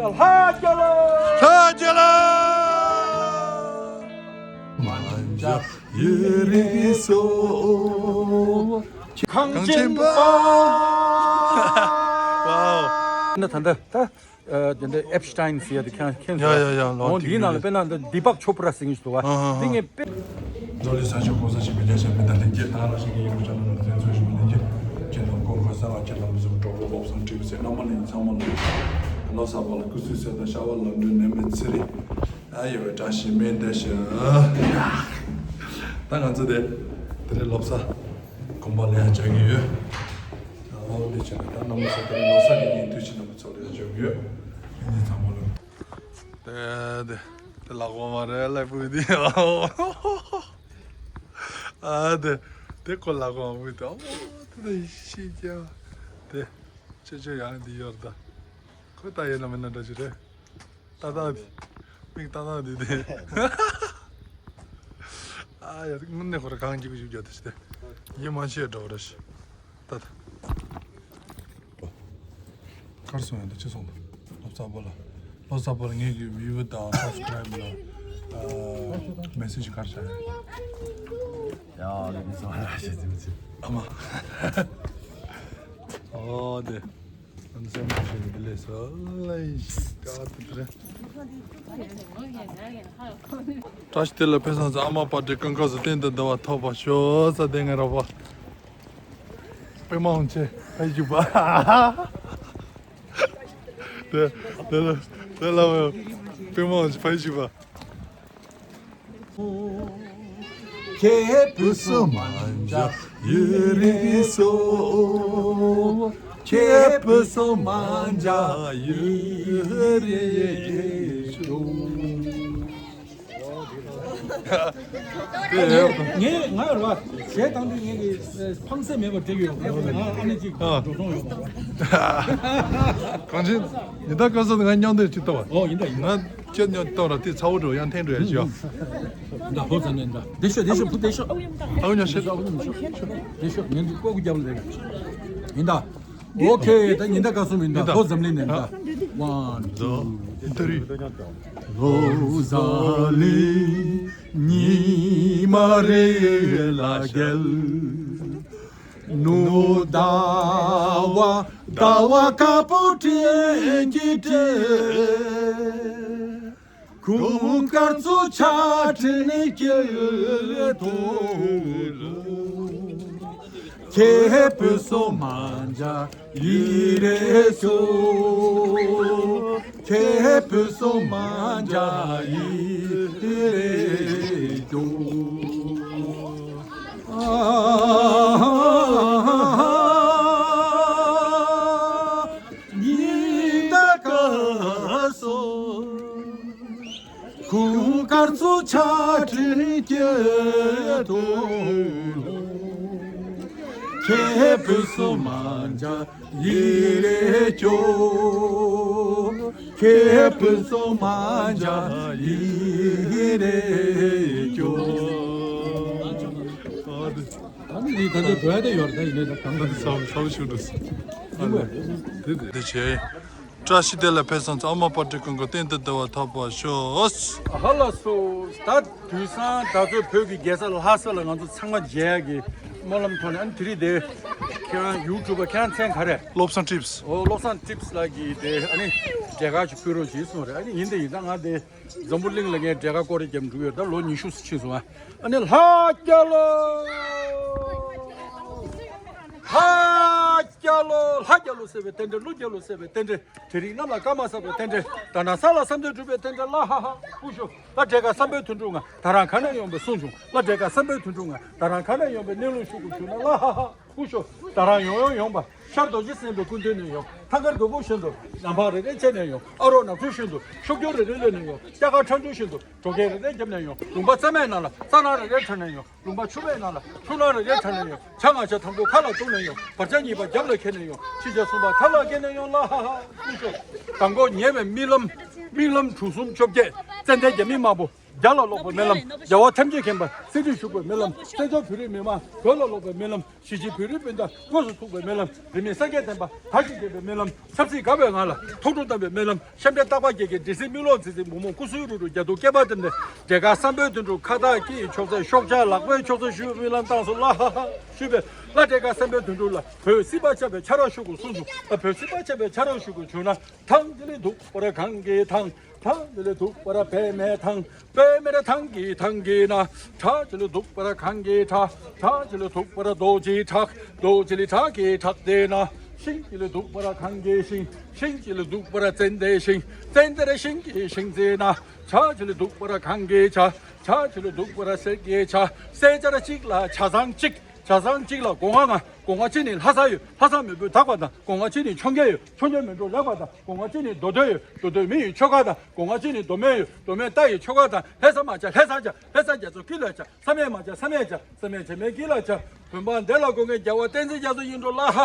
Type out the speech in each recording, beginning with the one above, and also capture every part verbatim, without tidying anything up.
ལྷ་རྒྱལ་ལོ། ལྷ་རྒྱལ་ལོ། མ་འཇའ་ཡི་རིགས་སོ། གངས་ཅན་པ། ཝའོ། ན་ད་ལྟ་ད་ཨ་དེ་འདྲ་ཨེབ་སི་ཊེན་ཟེར་ཡ་དེ་ཁྱེད་མཁྱེན་ཡ་ཡ་ཡ། ལོ་འོང་དེའི་ནང་ལ་དཔེར་ན་འདི་དི་པག་ཆོ་པྲ་ཟེར་མཁན་ཞིག་འདུག་བ། ཨ་ཧ་ཧ། དེ་ངས་དཔེ། འཛམ་གླིང་ས་ཕྱོགས་གང་ས་ཞིག་མི་སྐྱ་ཞབས་པད་བརྟན་ལྷན་རྒྱས། ད་རང་བཞིན་གྱི་ཡིན་རུང་ཅག་ནང་ལ་བཙན་འཛུལ་ཞིག་མི་ལྷན་རྒྱས། ཁྱེད་དང་ཀོ་ཁ་ས་ལ་ཁྱེད་དང་མི་ཚོ་གྲོགས་པོ་བློ་བཟང་ཁྲིད་ཟེར་རྣམ་པ་ལྷན་ཚང་མ་ལ་ལོ་གསར་པ་ལ་སྐུ་གཟུགས་གསལ་ཐང་། ཤ་བ་ལམ་འགྲོའི་ནད་མེད་ཚེ་རིང་། ཨ་ཡོད་བཀྲ་ཤིས་སྨན་བདེ་ཞིང་། ད་ང་ཚོ་དེ་དེ་རིང་ལོ་གསར་གོམ་པ་ལེན་ཡ་བྱ་གི་ཡོད། ཨོ་དེ་བྱས་ན་ད་རྣམ་པ་ཚོ་དེ་རིང་ལོ་གསར་གྱི་ཉིན་དུས་ཆེན་རྣམ་པ་ཚོ་ལ་ཡ་འཇོག་གི་ཡོད། ཁྱེད་ཚང་མ་ལ། དེ་དེ་དེ་ལག་པ་མ་རེད་ལ་བུ་དེ། ཨ་དེ་དེ་ཁོ་ལག་པ་མ་བུ་དེ། ཨོ་དེ་དེ་ཤི་རྒྱ་དེ་ཅོ་ཅོ་ཡང་དེ་ཡོད་ད། ཁོ་ད་ཡོད་ན་མེད་ན་འདྲ་ཅིག་རེད། ཏག་ཏག་དེ། མིག་ཏག་ཏག་དེ་དེ། ཨ་ཡ་དངོས་གནས་ཁོ་ར་གང་སྐྱིད་པོ་ཞིག་རྒྱབ་དེ་ཞིག་དེ། ཡིད་མ་ཆེས་འགྲོ་ར་ཞིག་ད་ད། གར་སོང་ཡང་ད་ཅི་སོང་ད། ལོ་གསར་པ་ལ། ལོ་གསར་པ་ལ་ངེད་ཀྱི་བིའུ་དང་སབ་སི་ཀ་རེབ་ལ། ཨ་མེ་སེ་ཇི་གར་བྱ་ཡ། ཡ་ལེ་མི་སོང་ར་ཞེས་ཟིན་ཚེ། ཨ་མ། ཨོ་དེ། ཨ་མ་སེམས་ཞིག་འདི་ལས་སོ་ལ་ཡིན་ཞིག་ག་དེ་དེ་རེད། བཀྲ་ཤིས་བདེ་ལེགས་ཕུན་སུམ་ཚོགས། ཨ་མ་པ་ཏྲའི་རྐང་ཁ་སུ་གཏན་དུ་བདེ་བ་ཐོབ་པར་ཤོག་ས་དེ་ངའི་རོགས་པ། པད་མ་འོང་ཆེ་ཕ་ཡི་ཞུགས་པ། དེ་དེ་ལ་དེ་ལ་པད་མ་འོང་ཆེ་ཕ་ཡི་ཞུགས་པ། ཁྱེད་བུ་སུ་མ་འཇའ་ཡི་རིགས་སོ། ཁྱེད་བུ་སུ་མ་འཇའ་ཡི་རིགས་སོ། ངས་ང་ར་བ་གཞས་བཏང་དུས་ངས་ཀྱི་ཕངས་སེམས་མེད་པར་བྲིས་ཡོད། ང་ཨ་ནེ་གཅིག་འགྲོ་སོང་ཡོད། གང་ཅི། ཉི་ཟླ་སྐར་ཚོགས་ང་མཉམ་དུ་ཅིག་ལྟ་བ། ཨོ་ཡིན་ད་ཡིན། ང་ཁྱེད་མཉམ་ལྟ་བ་ར་དེ་ཚ་བོ་འགྲོ་ཡང་འཐེན་འགྲོ་ཡ་ཞུ། ད་ཧོ་ཙམ་ནས་ད་དེ་ཤོ་དེ་ཤོ་བུ་དེ་ཤོ། ཨ་ཉོ་ཤེས། དེ་ཤོ་ངན་དུ་ལྐོག་གུ་རྒྱབ་ལ་རེད། ཡིན་ད། ཨོ་ཁེ། ད་ཉིན་ད་ག་སོང་མིན་ད་ཡིན་ད། ཧོ་ཙམ་ནས་ནས་ད། ཝན་ཊུ་ཐི་རི། ལོ་གསར་ལི་ཉི་མ་རེ་ལ་རྒྱལ། ནུ་ཟླ་བ་ཟླ་བ་དཀར་པོ་སྤྲིན་གྱི་སྤྲིན། ཁུང་དཀར་ཚོ་ཆ་ཁྲིན་སྐྱིད་ཐོ་ལོ། ཁྱེད་བུ་སོ་མ་འཇའ་ཡི་རེ་ཤོ། ཁྱེད་བུ་སོ་མ་འཇའ་ཡི་རེ་ཤོ། ཨ་ཉི་ཟླ་སྐར་ཚོགས། ཁུང་དཀར་ཚོ་ཆ་ཁྲིན་སྐྱིད་ཐོ་ལོ། ཁྱེད་བུ་སོ་མ་འཇའ་ཡི་རེ་ཤོ། ཁྱེད་བུ་སོ་མ་འཇའ་ཡི་རེ་ཤོ། ད་ནི་འདི་ད་ལྟ་འགྲོ་ཡ་དེ་ཡོད་རེད། ད་ཡིན་ནའི་ད་གང་ད་ཚ་བོ་ཚ་བོ་ཞིག་འགྲོ་སོང་། ཨ་ལེ། དེ་དེ་དེ་བྱས། བཀྲ་ཤིས་བདེ་ལེགས་ཕུན་སུམ་ཚོགས། ཨ་མ་པ་ཏྲའི་རྐང་འཁོར་གཏན་དུ་བདེ་བ་ཐོབ་པར་ཤོག། ཧ་ལ་སོ། ད་དུས་སང་ད་ཚོད་བོད་ཀྱི་རྒྱལ་ས་ལྷ་ས་ལ་ང་ཚོ་ཚང་མ་མཇལ་ཡ་གི་སྨོན་ལམ་ཐོག་ནས། ཨ་ནི་དེ་རིང་དེ་ཁྱེད་རང་ཡུ་ཊུབ་པ་ཁྱེད་རང་མཚན་ག་རེ། བློ་བཟང་ཊིབས། ཨོ་བློ་བཟང་ཊིབས་ལགས་ཀྱིས་དེ་ཨ་ནི་འབྲས་དཀར་ཞིག་ཕུལ་རོགས་བྱེད་གསུངས་རེད། ཨ་ནི་ཡིན་དེ་ཡིན། ད་ང་དེ་འཛམ་བུ་གླིང་ལ་ངས་འབྲས་དཀར་སྐོར་རེ་བརྒྱབ་འགྲོ་གི་ཡོད། ད་ལོ་ཉི་ཤུ་ཕྱིན་སོང་ཨ། ཨ་ནི་ལྷ་རྒྱལ་ལོ། ལྷ་རྒྱལ་ལོ། ལྷ་རྒྱལ་ལོ་ཟེར་བའི་རྟེན་འབྲེལ། ཀླུ་རྒྱལ་ལོ་ཟེར་བའི་རྟེན་འབྲེལ། དེ་རིང་གནམ་ལ་སྐར་མ་བསགས་པའི་རྟེན་འབྲེལ། ད་ནངས་ས་ལ་བསམ་དོན་འགྲུབ་པའི་རྟེན་འབྲེལ། ལ་ཧ་ཧ་ཧུ་ཤོ། ལ་འབྲས་དཀར་བསམ་འཕེལ་དོན་གྲུབ་ང་། ད་རང་ག་ནས་ཡོང་པའི་གསུང་བྱུང་། ལ་འབྲས་དཀར་བསམ་འཕེལ་དོན་གྲུབ་ང་། ད་རང་ག་ནས་ཡོང་པའི་གནས་ལུགས་ཤོད་དགོས་བྱུང་ན། ལ་ཧ་ཧ་ཧུ་ཤོ། ད་རང་ཡོང་ཡོང་ཡོང་པ། ཤར་རྡོ་རྗེ་སེམས་དཔའི་སྐུ་མདུན་ནས་ཡོང་། ཐང་དཀར་རྒོད་པོ་བཞིན་དུ་ནམ་འཕང་རེ་རེ་བྱས་ནས་ཡོང་། ཨ་རོགས་ནག་ཚོད་བཞིན་དུ་ཤོག་གྱོག་རེ་རེ་གློད་ནས་ཡོང་། སྐྱ་ཀ་ཁྲ་འབྲུག་བཞིན་དུ་གྲོ་ཁྱེར་རེ་རེ་བརྒྱབ་ནས་ཡོང་། ལུང་པ་གཙང་མའི་ནང་ལ་རྩྭ་ནག་རེ་རེ་འཁྲབ་ནས་ཡོང་། ལུང་པ་ཆུ་བའི་ནང་ལ་ཆུ་ལང་རེ་རེ་འཁྲབ་ནས་ཡོང་། བྱ་ང་བྱ་དང་པོ་ཁ་ལ་གཏུགས་ནས་ཡོང་། བར་བྱ་གཉིས་པ་རྒྱབ་ལ་འཁྱེར་ནས་ཡོང་། ཕྱི་བྱ་གསུམ་པ་ཐ་ལ་འཁྱེར་ནས་ཡོང་། ལ་ཧ་ཧ་ཧུ་ཤོ། མདང་དགོང་ཉེ་བའི་རྨི་ལམ། རྨི་ལམ་གྲུ་གསུམ་བཅོ་བརྒྱད། ཙན་དན་རྒྱ་མི་དམར་པོ། རྒྱ་ལ་ལོག་པའི་སྨོན་ལམ། རྒྱལ་བ་ཐམས་ཅད་མཁྱེན་པ་སྲིད་ཁྲིར་བཞུགས་པའི་སྨོན་ལམ། བཙན་བྱོལ་བོད་རིགས་མི་མང་བོད་ལ་ལོག་པའི་སྨོན་ལམ། གཞིས་བྱེས་བོད་རིགས་སྤུན་ཟླ་དངོས་སུ་ཐུག་པའི་སྨོན་ལམ། རིས་མེད་སངས་རྒྱས་བསྟན་པ་དར་ཞིང་རྒྱས་པའི་སྨོན་ལམ། ཆབ་སྲིད་དགའ་བའི་ངང་ལ་ཐུགས་སྤྲོ་བཏང་བའི་སྨོན་ལམ། ཤམ་འབྲས་རྟག་པ་རྒྱལ་ཁའི་འདྲེ་སྲིན་མིག་ལོག་ཚིག་ཚིག་མུག་མུག་སྐུ་གསུང་རུ་རུ་རྒྱ་སྡུག་སྐེད་པ་ལྟེམ་ལྟེམ། འབྲས་དཀར་བསམ་འཕེལ་དོན་གྲུབ་ཁ་བཏགས་སྐྱིད་ཡི་ཕྱོགས་ཚད་ཤོག་བྱ་ལག་པའི་ཕྱོགས་ཚད་ཞུ་སྨོན་ལམ་བཏང་སོང་ལ་ཧ་ཧ་ཞུས་པས། ལ་འབྲས་དཀར་བསམ་འཕེལ་དོན་གྲུབ་ལ་བོད་སྲིད་པ་ཆགས་པའི་ཆ་རོགས་ཞུ་དགོས་གསུངས་སོང་། ལ་བོད་སྲིད་པ་ཆགས་པའི་ཆ་རོགས་ཞུ་དགོས་བྱུང་ན། ཐང་ཅི་ལི་སྡུག་པར་གངས་ཀྱི་ཐང་། ཐང་ཅི་ལི་སྡུག་པར་པད་མའི་ཐང་། པད་མའི་ཐང་གི་ཐང་གི་ན། བྲག་ཅི་ལི་སྡུག་པར་གངས་ཀྱི་བྲག། བྲག་ཅི་ལི་སྡུག་པར་རྡོ་རྗེའི་བྲག། རྡོ་ཅི་ལི་བྲག་གི་བྲག་དེ་ན། ཤིང་ཅི་ལི་སྡུག་པར་གངས་ཀྱི་ཤིང་། ཤིང་ཅི་ལི་སྡུག་པར་ཙན་དན་ཤིང་། ཙན་དན་ཤིང་གི་ཤིང་རྩེ་ན། བྱ་ཅི་ལི་སྡུག་པར་གངས་ཀྱི་བྱ། བྱ་ཅི་ལི་སྡུག་པར་གསེར་གྱི་བྱ། གསེར་སྦྱར་གཅིག་ལ་བྱ་བཟང་གཅིག་བྱ་བཟང་གཅིག་ལ་སྒོ་ང་ལྔ། སྒོ་ང་གཅིག་ནི་ལྷ་ས་ཡོད། ལྷ་ས་མེས་པོའི་དག་པ་དང་། སྒོ་ང་གཅིག་ནི་འཕྱོངས་རྒྱས་ཡོད། འཕྱོངས་རྒྱས་མེ་འབྲུག་ལེགས་པ་དང་། སྒོ་ང་གཅིག་ནི་མདོ་སྟོད་ཡོད། མདོ་སྟོད་མི་ཡི་ཆོལ་ཁ་དང་། སྒོ་ང་གཅིག་ནི་མདོ་སྨད་ཡོད། མདོ་སྨད་རྟ་ཡི་ཆོལ་ཁ་དང་། ལྷ་ས་མ་བྱ་ལྷ་ས་བྱ། ལྷ་ས་རྒྱ་མཚོ་དཀྱིལ་ལ་བྱ། བསམ་ཡས་མ་བྱ་བསམ་ཡས་བྱ། བསམ་ཡས་བྱེ་མའི་དཀྱིལ་ལ་བྱ། བོད་འབངས་བདེ་ལ་དགོངས་མཁན་རྒྱལ་བ་བསྟན་འཛིན་རྒྱ་མཚོ་ཡིན་འགྲོ་ལ་ཧ་ཧ་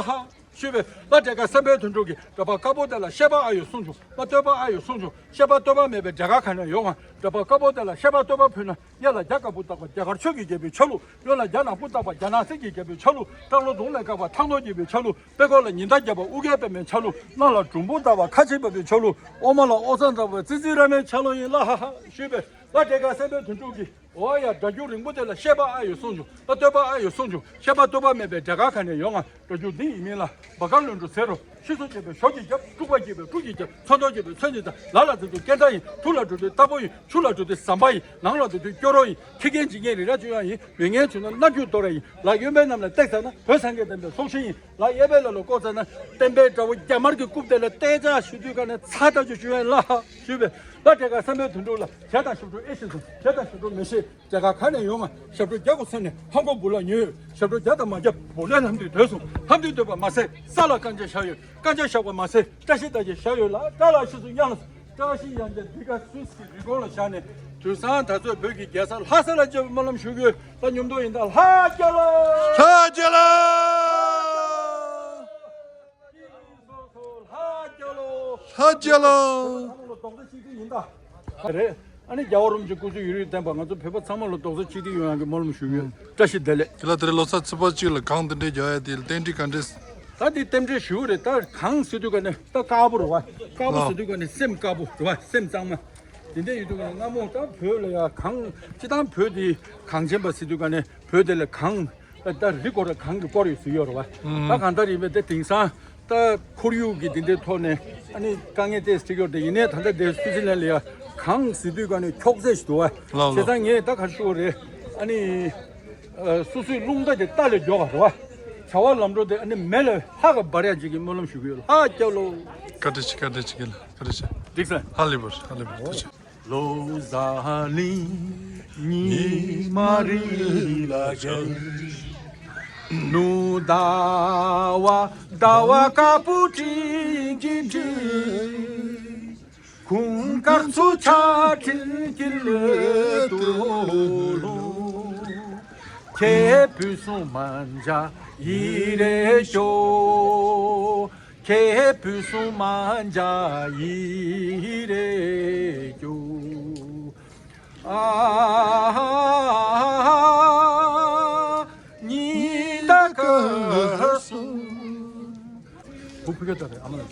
ཞུས་པས། ལ་འབྲས་དཀར་བསམ་འཕེལ་དོན་གྲུབ་ཀྱིས་འབྲོག་པ་དཀར་པོ་དེ་ལ་བཤད་པ་ཨ་ཡོད་གསུངས་བྱུང་། ལ་སྟོད་པ་ཨ་ཡོད་གསུངས་བྱུང་། བཤད་པ་སྟོད་པ་མེད་པའི་འབྲས་དཀར་ག་ནས་ཡོང་ང་། འབྲོག་པ་དཀར་པོ་དེ་ལ་བཤད་པ་སྟོད་པ་ཕུལ་ན། གཡས་ལ་རྒྱ་དཀར་པོ་བཏགས་པ་རྒྱ་གར་ཆོས་ཀྱི་རྒྱལ་པོའི་ཆ་ལུགས། གཡོན་ལ་རྒྱ་ནག་པོ་བཏགས་པ་རྒྱ་ནག་གསེར་གྱི་རྒྱལ་པོའི་ཆ་ལུགས། སྐྲ་ལོ་དུང་ལས་བཀག་པ་ཐང་ཐོག་རྒྱལ་པོའི་ཆ་ལུགས། པད་ཀོ་ལ་ཉི་ཟླ་བརྒྱབ་པ་ཨོ་རྒྱན་པདྨའི་ཆ་ལུགས། གནམ་ལ་སྒྲོམ་བུ་བཏགས་པ་ཁ་ཆེ་བབས་པའི་ཆ་ལུགས། འོ་མ་ལ་ཨོ་ཚང་བཏགས་པ་ཙི་ཙི་ར་མའི་ཆ་ལུགས་ཡིན་ལ་ཧ་ཧ་ཞུས་པས། ལ་འབྲས་དཀར་བསམ་འཕེལ་དོན་གྲུབ་ཀྱིས། འོ་ཡ། སྒྲ་སྒྱུར་རིང་པོ་དེ་ལ་བཤད་པ་ཨ་ཡོད་གསུངས་བྱུང་། ལ་སྟོད་པ་ཨ་ཡོད་གསུངས་བྱུང་། བཤད་པ་སྟོད་པ་མེད་པའི་འབྲས་དཀར་ག་ནས་ཡོང་ང་། སྒྲ་སྒྱུར་འདི་ཡིན་མིན་ལ། བ་ག་ལོན་འགྲོ་ཟེར་རོ། ཤི་སོ་བྱས་པའི་ཞོ་གཅིག་བརྒྱབ། དཀྲུག་པ་བྱས་པའི་དཀྲུག་གཅིག་བརྒྱབ། ཚོན་མདོག་བྱས་པའི་ཚོན་གཅིག་བརྒྱབ། ལ་ལ་ཚིག་ཚིག་སྐད་འདྲ་ཡིན། ཐུ་ལ་འགྲོ་དུས་རྟ་ཕོ་ཡིན། ཆུ་ལ་འགྲོ་དུས་ཟམ་པ་ཡིན། ནང་ལ་འགྲོ་དུས་སྐྱོ་རོགས་ཡིན། ཁྱི་རྒན་འཇིག་རྒན་རི་ར་བཅོ་ཡང་ཡིན། མི་ངན་བྱུང་ན་མནར་གཅོད་གཏོང་ར་ཡིན། ལ་གཡོན་པའི་གནམ་ལ་བཏེགས་ཚར་ན། བོད་སངས་རྒྱས་བསྟན་པའི་སྲོག་ཤིང་ཡིན། ལ་གཡས་པའི་ལ་ལ་བསྐོར་ཚར་ན། བསྟན་པའི་དགྲ་བོ་རྒྱ་དམར་གྱི་རྐུབ་དེ་ལ་བཏེགས་ཚར་ཞུ་དུས་ག་ནས་ཚ་ལྟ་ཅུ་ཞུ་ཡན་ལ་ཧ་ཞུས་པས། ལ་འབྲས་དཀར་བསམ་འཕེལ་དོན་གྲུབ་ལ་ཞལ་དང་ཞབས་བྲོ་ཨེ་ཤེས་སོང་། ཞལ་དང་ཞབས་བྲོ་མི་ཤེས། རྒྱ་གར་ག་ནས་ཡོང་ང་། ཞབས་བྲོ་རྒྱག་དགོས་ཟེར་ནས་ཧང་གོ་བུ་ལ་ཉོས་ཡོད། ཞབས་བྲོ་རྒྱག་དང་མ་རྒྱག་བུ་ལས་ལྷམ་མདུད་བརྡོལ་སོང་། ལྷམ་མདུད་བརྡོལ་བ་མ་ཟད་ས་ལ་རྐང་རྗེས་བཞག་ཡོད། རྐང་རྗེས་བཞག་པ་མ་ཟད་བཀྲ་ཤིས་རྟགས་ཅན་བཞག་ཡོད་ལ། བཀྲ་ལ་ཤིས་སུ་གཡང་ལ། བཀྲ་ཤིས་གཡང་རྒྱལ་འདི་ག་སུད་སི་རི་ཀོན་ལ་བཞག་ནས། དུས་སང་ད་ཚོད་བོད་ཀྱི་རྒྱལ་ས་ལྷ་ས་ལ་འབྱོར་བའི་སྨོན་ལམ་ཞུ་གི་ཡོད་ལ། སྙོམས་དོ་ཡིན་ད། ལྷ་རྒྱལ་ལོ། ལྷ་རྒྱལ་ལོ། ལྷ་རྒྱལ་ལོ། ལྷ་རྒྱལ་ལོ། རེད། ཨ་ནི་རྒྱལ་བ་རིན་པོ་ཆེ་སྐུ་ཚེ་ཡུན་རིང་བརྟན་པ། ང་ཚོ་བོད་པ་ཚང་མ་ལ་རྡོག་རྩ་གཅིག་སྒྲིལ་ཡོང་ཡག་གི་སྨོན་ལམ་ཞུ་གི་ཡོད། བཀྲ་ཤིས་བདེ་ལེགས། དེ་ལ་དེ་རིང་ལོ་གསར་ཚེས་པ་གཅིག་ལ་གངས་འདི་འདྲའི་རྒྱག་ཡ་དེ་ལ་རྟེན་འབྲེལ་ག་འདྲས། ད་འདི་རྟེན་འབྲེལ་ཞུ་རེད། ད་གངས་ཟེར་དུས་ག་ནས་ད་དཀར་པོ་རེད་བ། དཀར་པོ་ཟེར་དུས་ག་ནས་སེམས་དཀར་པོ་རེད་བ། སེམས་གཙང་མ། དེ་འདྲ་ཡོད་དུས་ག་ནས་སྔ་མོ་ད་བོད་ལ་ཡ་གངས་སྤྱི་བཏང་བོད་དེ་གངས་ཅན་པ་ཟེར་དུས་ག་ནས་བོད་དེ་ལ་གངས། ད་རི་སྐོར་ར་གངས་ཀྱི་སྐོར་ཡོད་ཟེར་ཡོད་རེད་བ། ད་གང་ལྟར་ཡིན་པས་དེ་དེང་སང་ད་ཁོར་ཡུག་གི་དེ་འདྲའི་ཐོག་ནས་ཨ་ནི་དཀའ་ངལ་ཏོག་ཙམ་འཕྲད་ཀྱི་ཡོད་རེད། ཡིན་ནའི་ད་ལྟ་དེ་སུའི་ཙི་ལན་ལ་ཡ་གངས་ཟེར་དུས་ག་ནས་འཁྱོག་ཚད་ཞིག་འདུག་བ། ལགས་ལགས། བྱས་ཙང་ངས་ད་ག་རེ་ཞུ་དགོས་རེད། ཨ་ནི་ཨ་སོ་སོའི་རླུང་རྟ་དེ་རྟ་ལས་མགྱོགས་པ་རེད་བ། བྱ་བ་ལམ་འགྲོ་དེ་ཨ་ནི་མེ་ལས་ལྷག་ག་འབར་ཡག་ཅིག་གི་སྨོན་ལམ་ཞུ་གི་ཡོད། ལྷ་རྒྱལ་ལོ། བཀའ་དྲིན་ཆེ། བཀའ་དྲིན་ཆེ་གི་ལ། བཀའ་དྲིན་ཆེ། འགྲིག་སོང་། ཧ་ལས་པར། ཧ་ལས་པར། ཐུགས་རྗེ་ཆེ། ལོ་གསར་གླིང་ཉི་མ་རི་ལ་བཞག་ནུབ་ཟླ་བ་ཟླ་བ་དཀར་པོ་སྤྲིན་གྱིས་སྒྲིབ། གུང་དཀར་ཚོགས་ཆགས་སྤྲིན་གྱིས་བསླད་དོ། ཁྱེད་བུད་སོང་མ་མཇལ་ཡིད་རེ་སྐྱོ། ཁྱེད་བུད་སོང་མ་མཇལ་ཡིད་རེ་སྐྱོ། ཨ་ཉི་ཟླ་དཀར་སོང་། བུ་ཕུ་ག་ད་རེ་ཨ་མ་ལ་ད་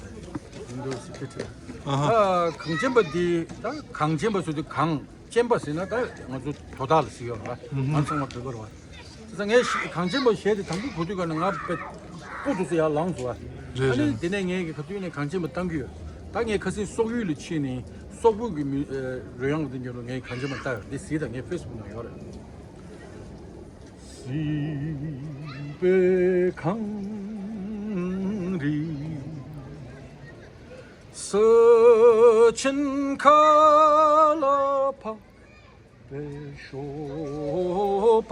ཡིན་འདུག་སི་ཁྲི་ཁྲི། ཨ་གངས་ཅན་པ་འདི་ད་གངས་ཅན་པ་ཟེར་དུས་གངས་ཅན་པ་ཟེར་ན་ད་ང་ཚོ་དོ་བདག་ལ་ཟེར་ཡོད་རེད་བ། ང་ཚང་མ་བོད་པ་རེད་བ། དེ་ཚོ་ངས་གངས་ཅན་པ་གཞས་དེ་དང་པོ་གོ་དུས་ག་ནས་ང་དཔེ་སྤུ་ཏོག་ཙམ་ཡར་ལངས་སོང་བ། རེད་ཨ་ནི་རེད། དེ་ནས་ངས་ཀྱི་ག་དུས་ནས་གངས་ཅན་པ་བཏང་གི་ཡོད། ད་ངས་ཁ་སང་སོག་ཡུལ་ལ་ཕྱིན་ནས་སོག་པོ་གི་མི་རོལ་དབྱངས་དེ་ཉོ་རུ་ངས་གངས་ཅན་པ་བཏང་ཡོད། འདི་གཟིགས་དང་། ངའི་ཕེ་སི་བུག་ནང་ཡོད་རེད། སྲིད་པའི་གངས་རི་སུ་ཆེན་ཁ་ལ་འཕགས་པའི་ཞོགས་པ།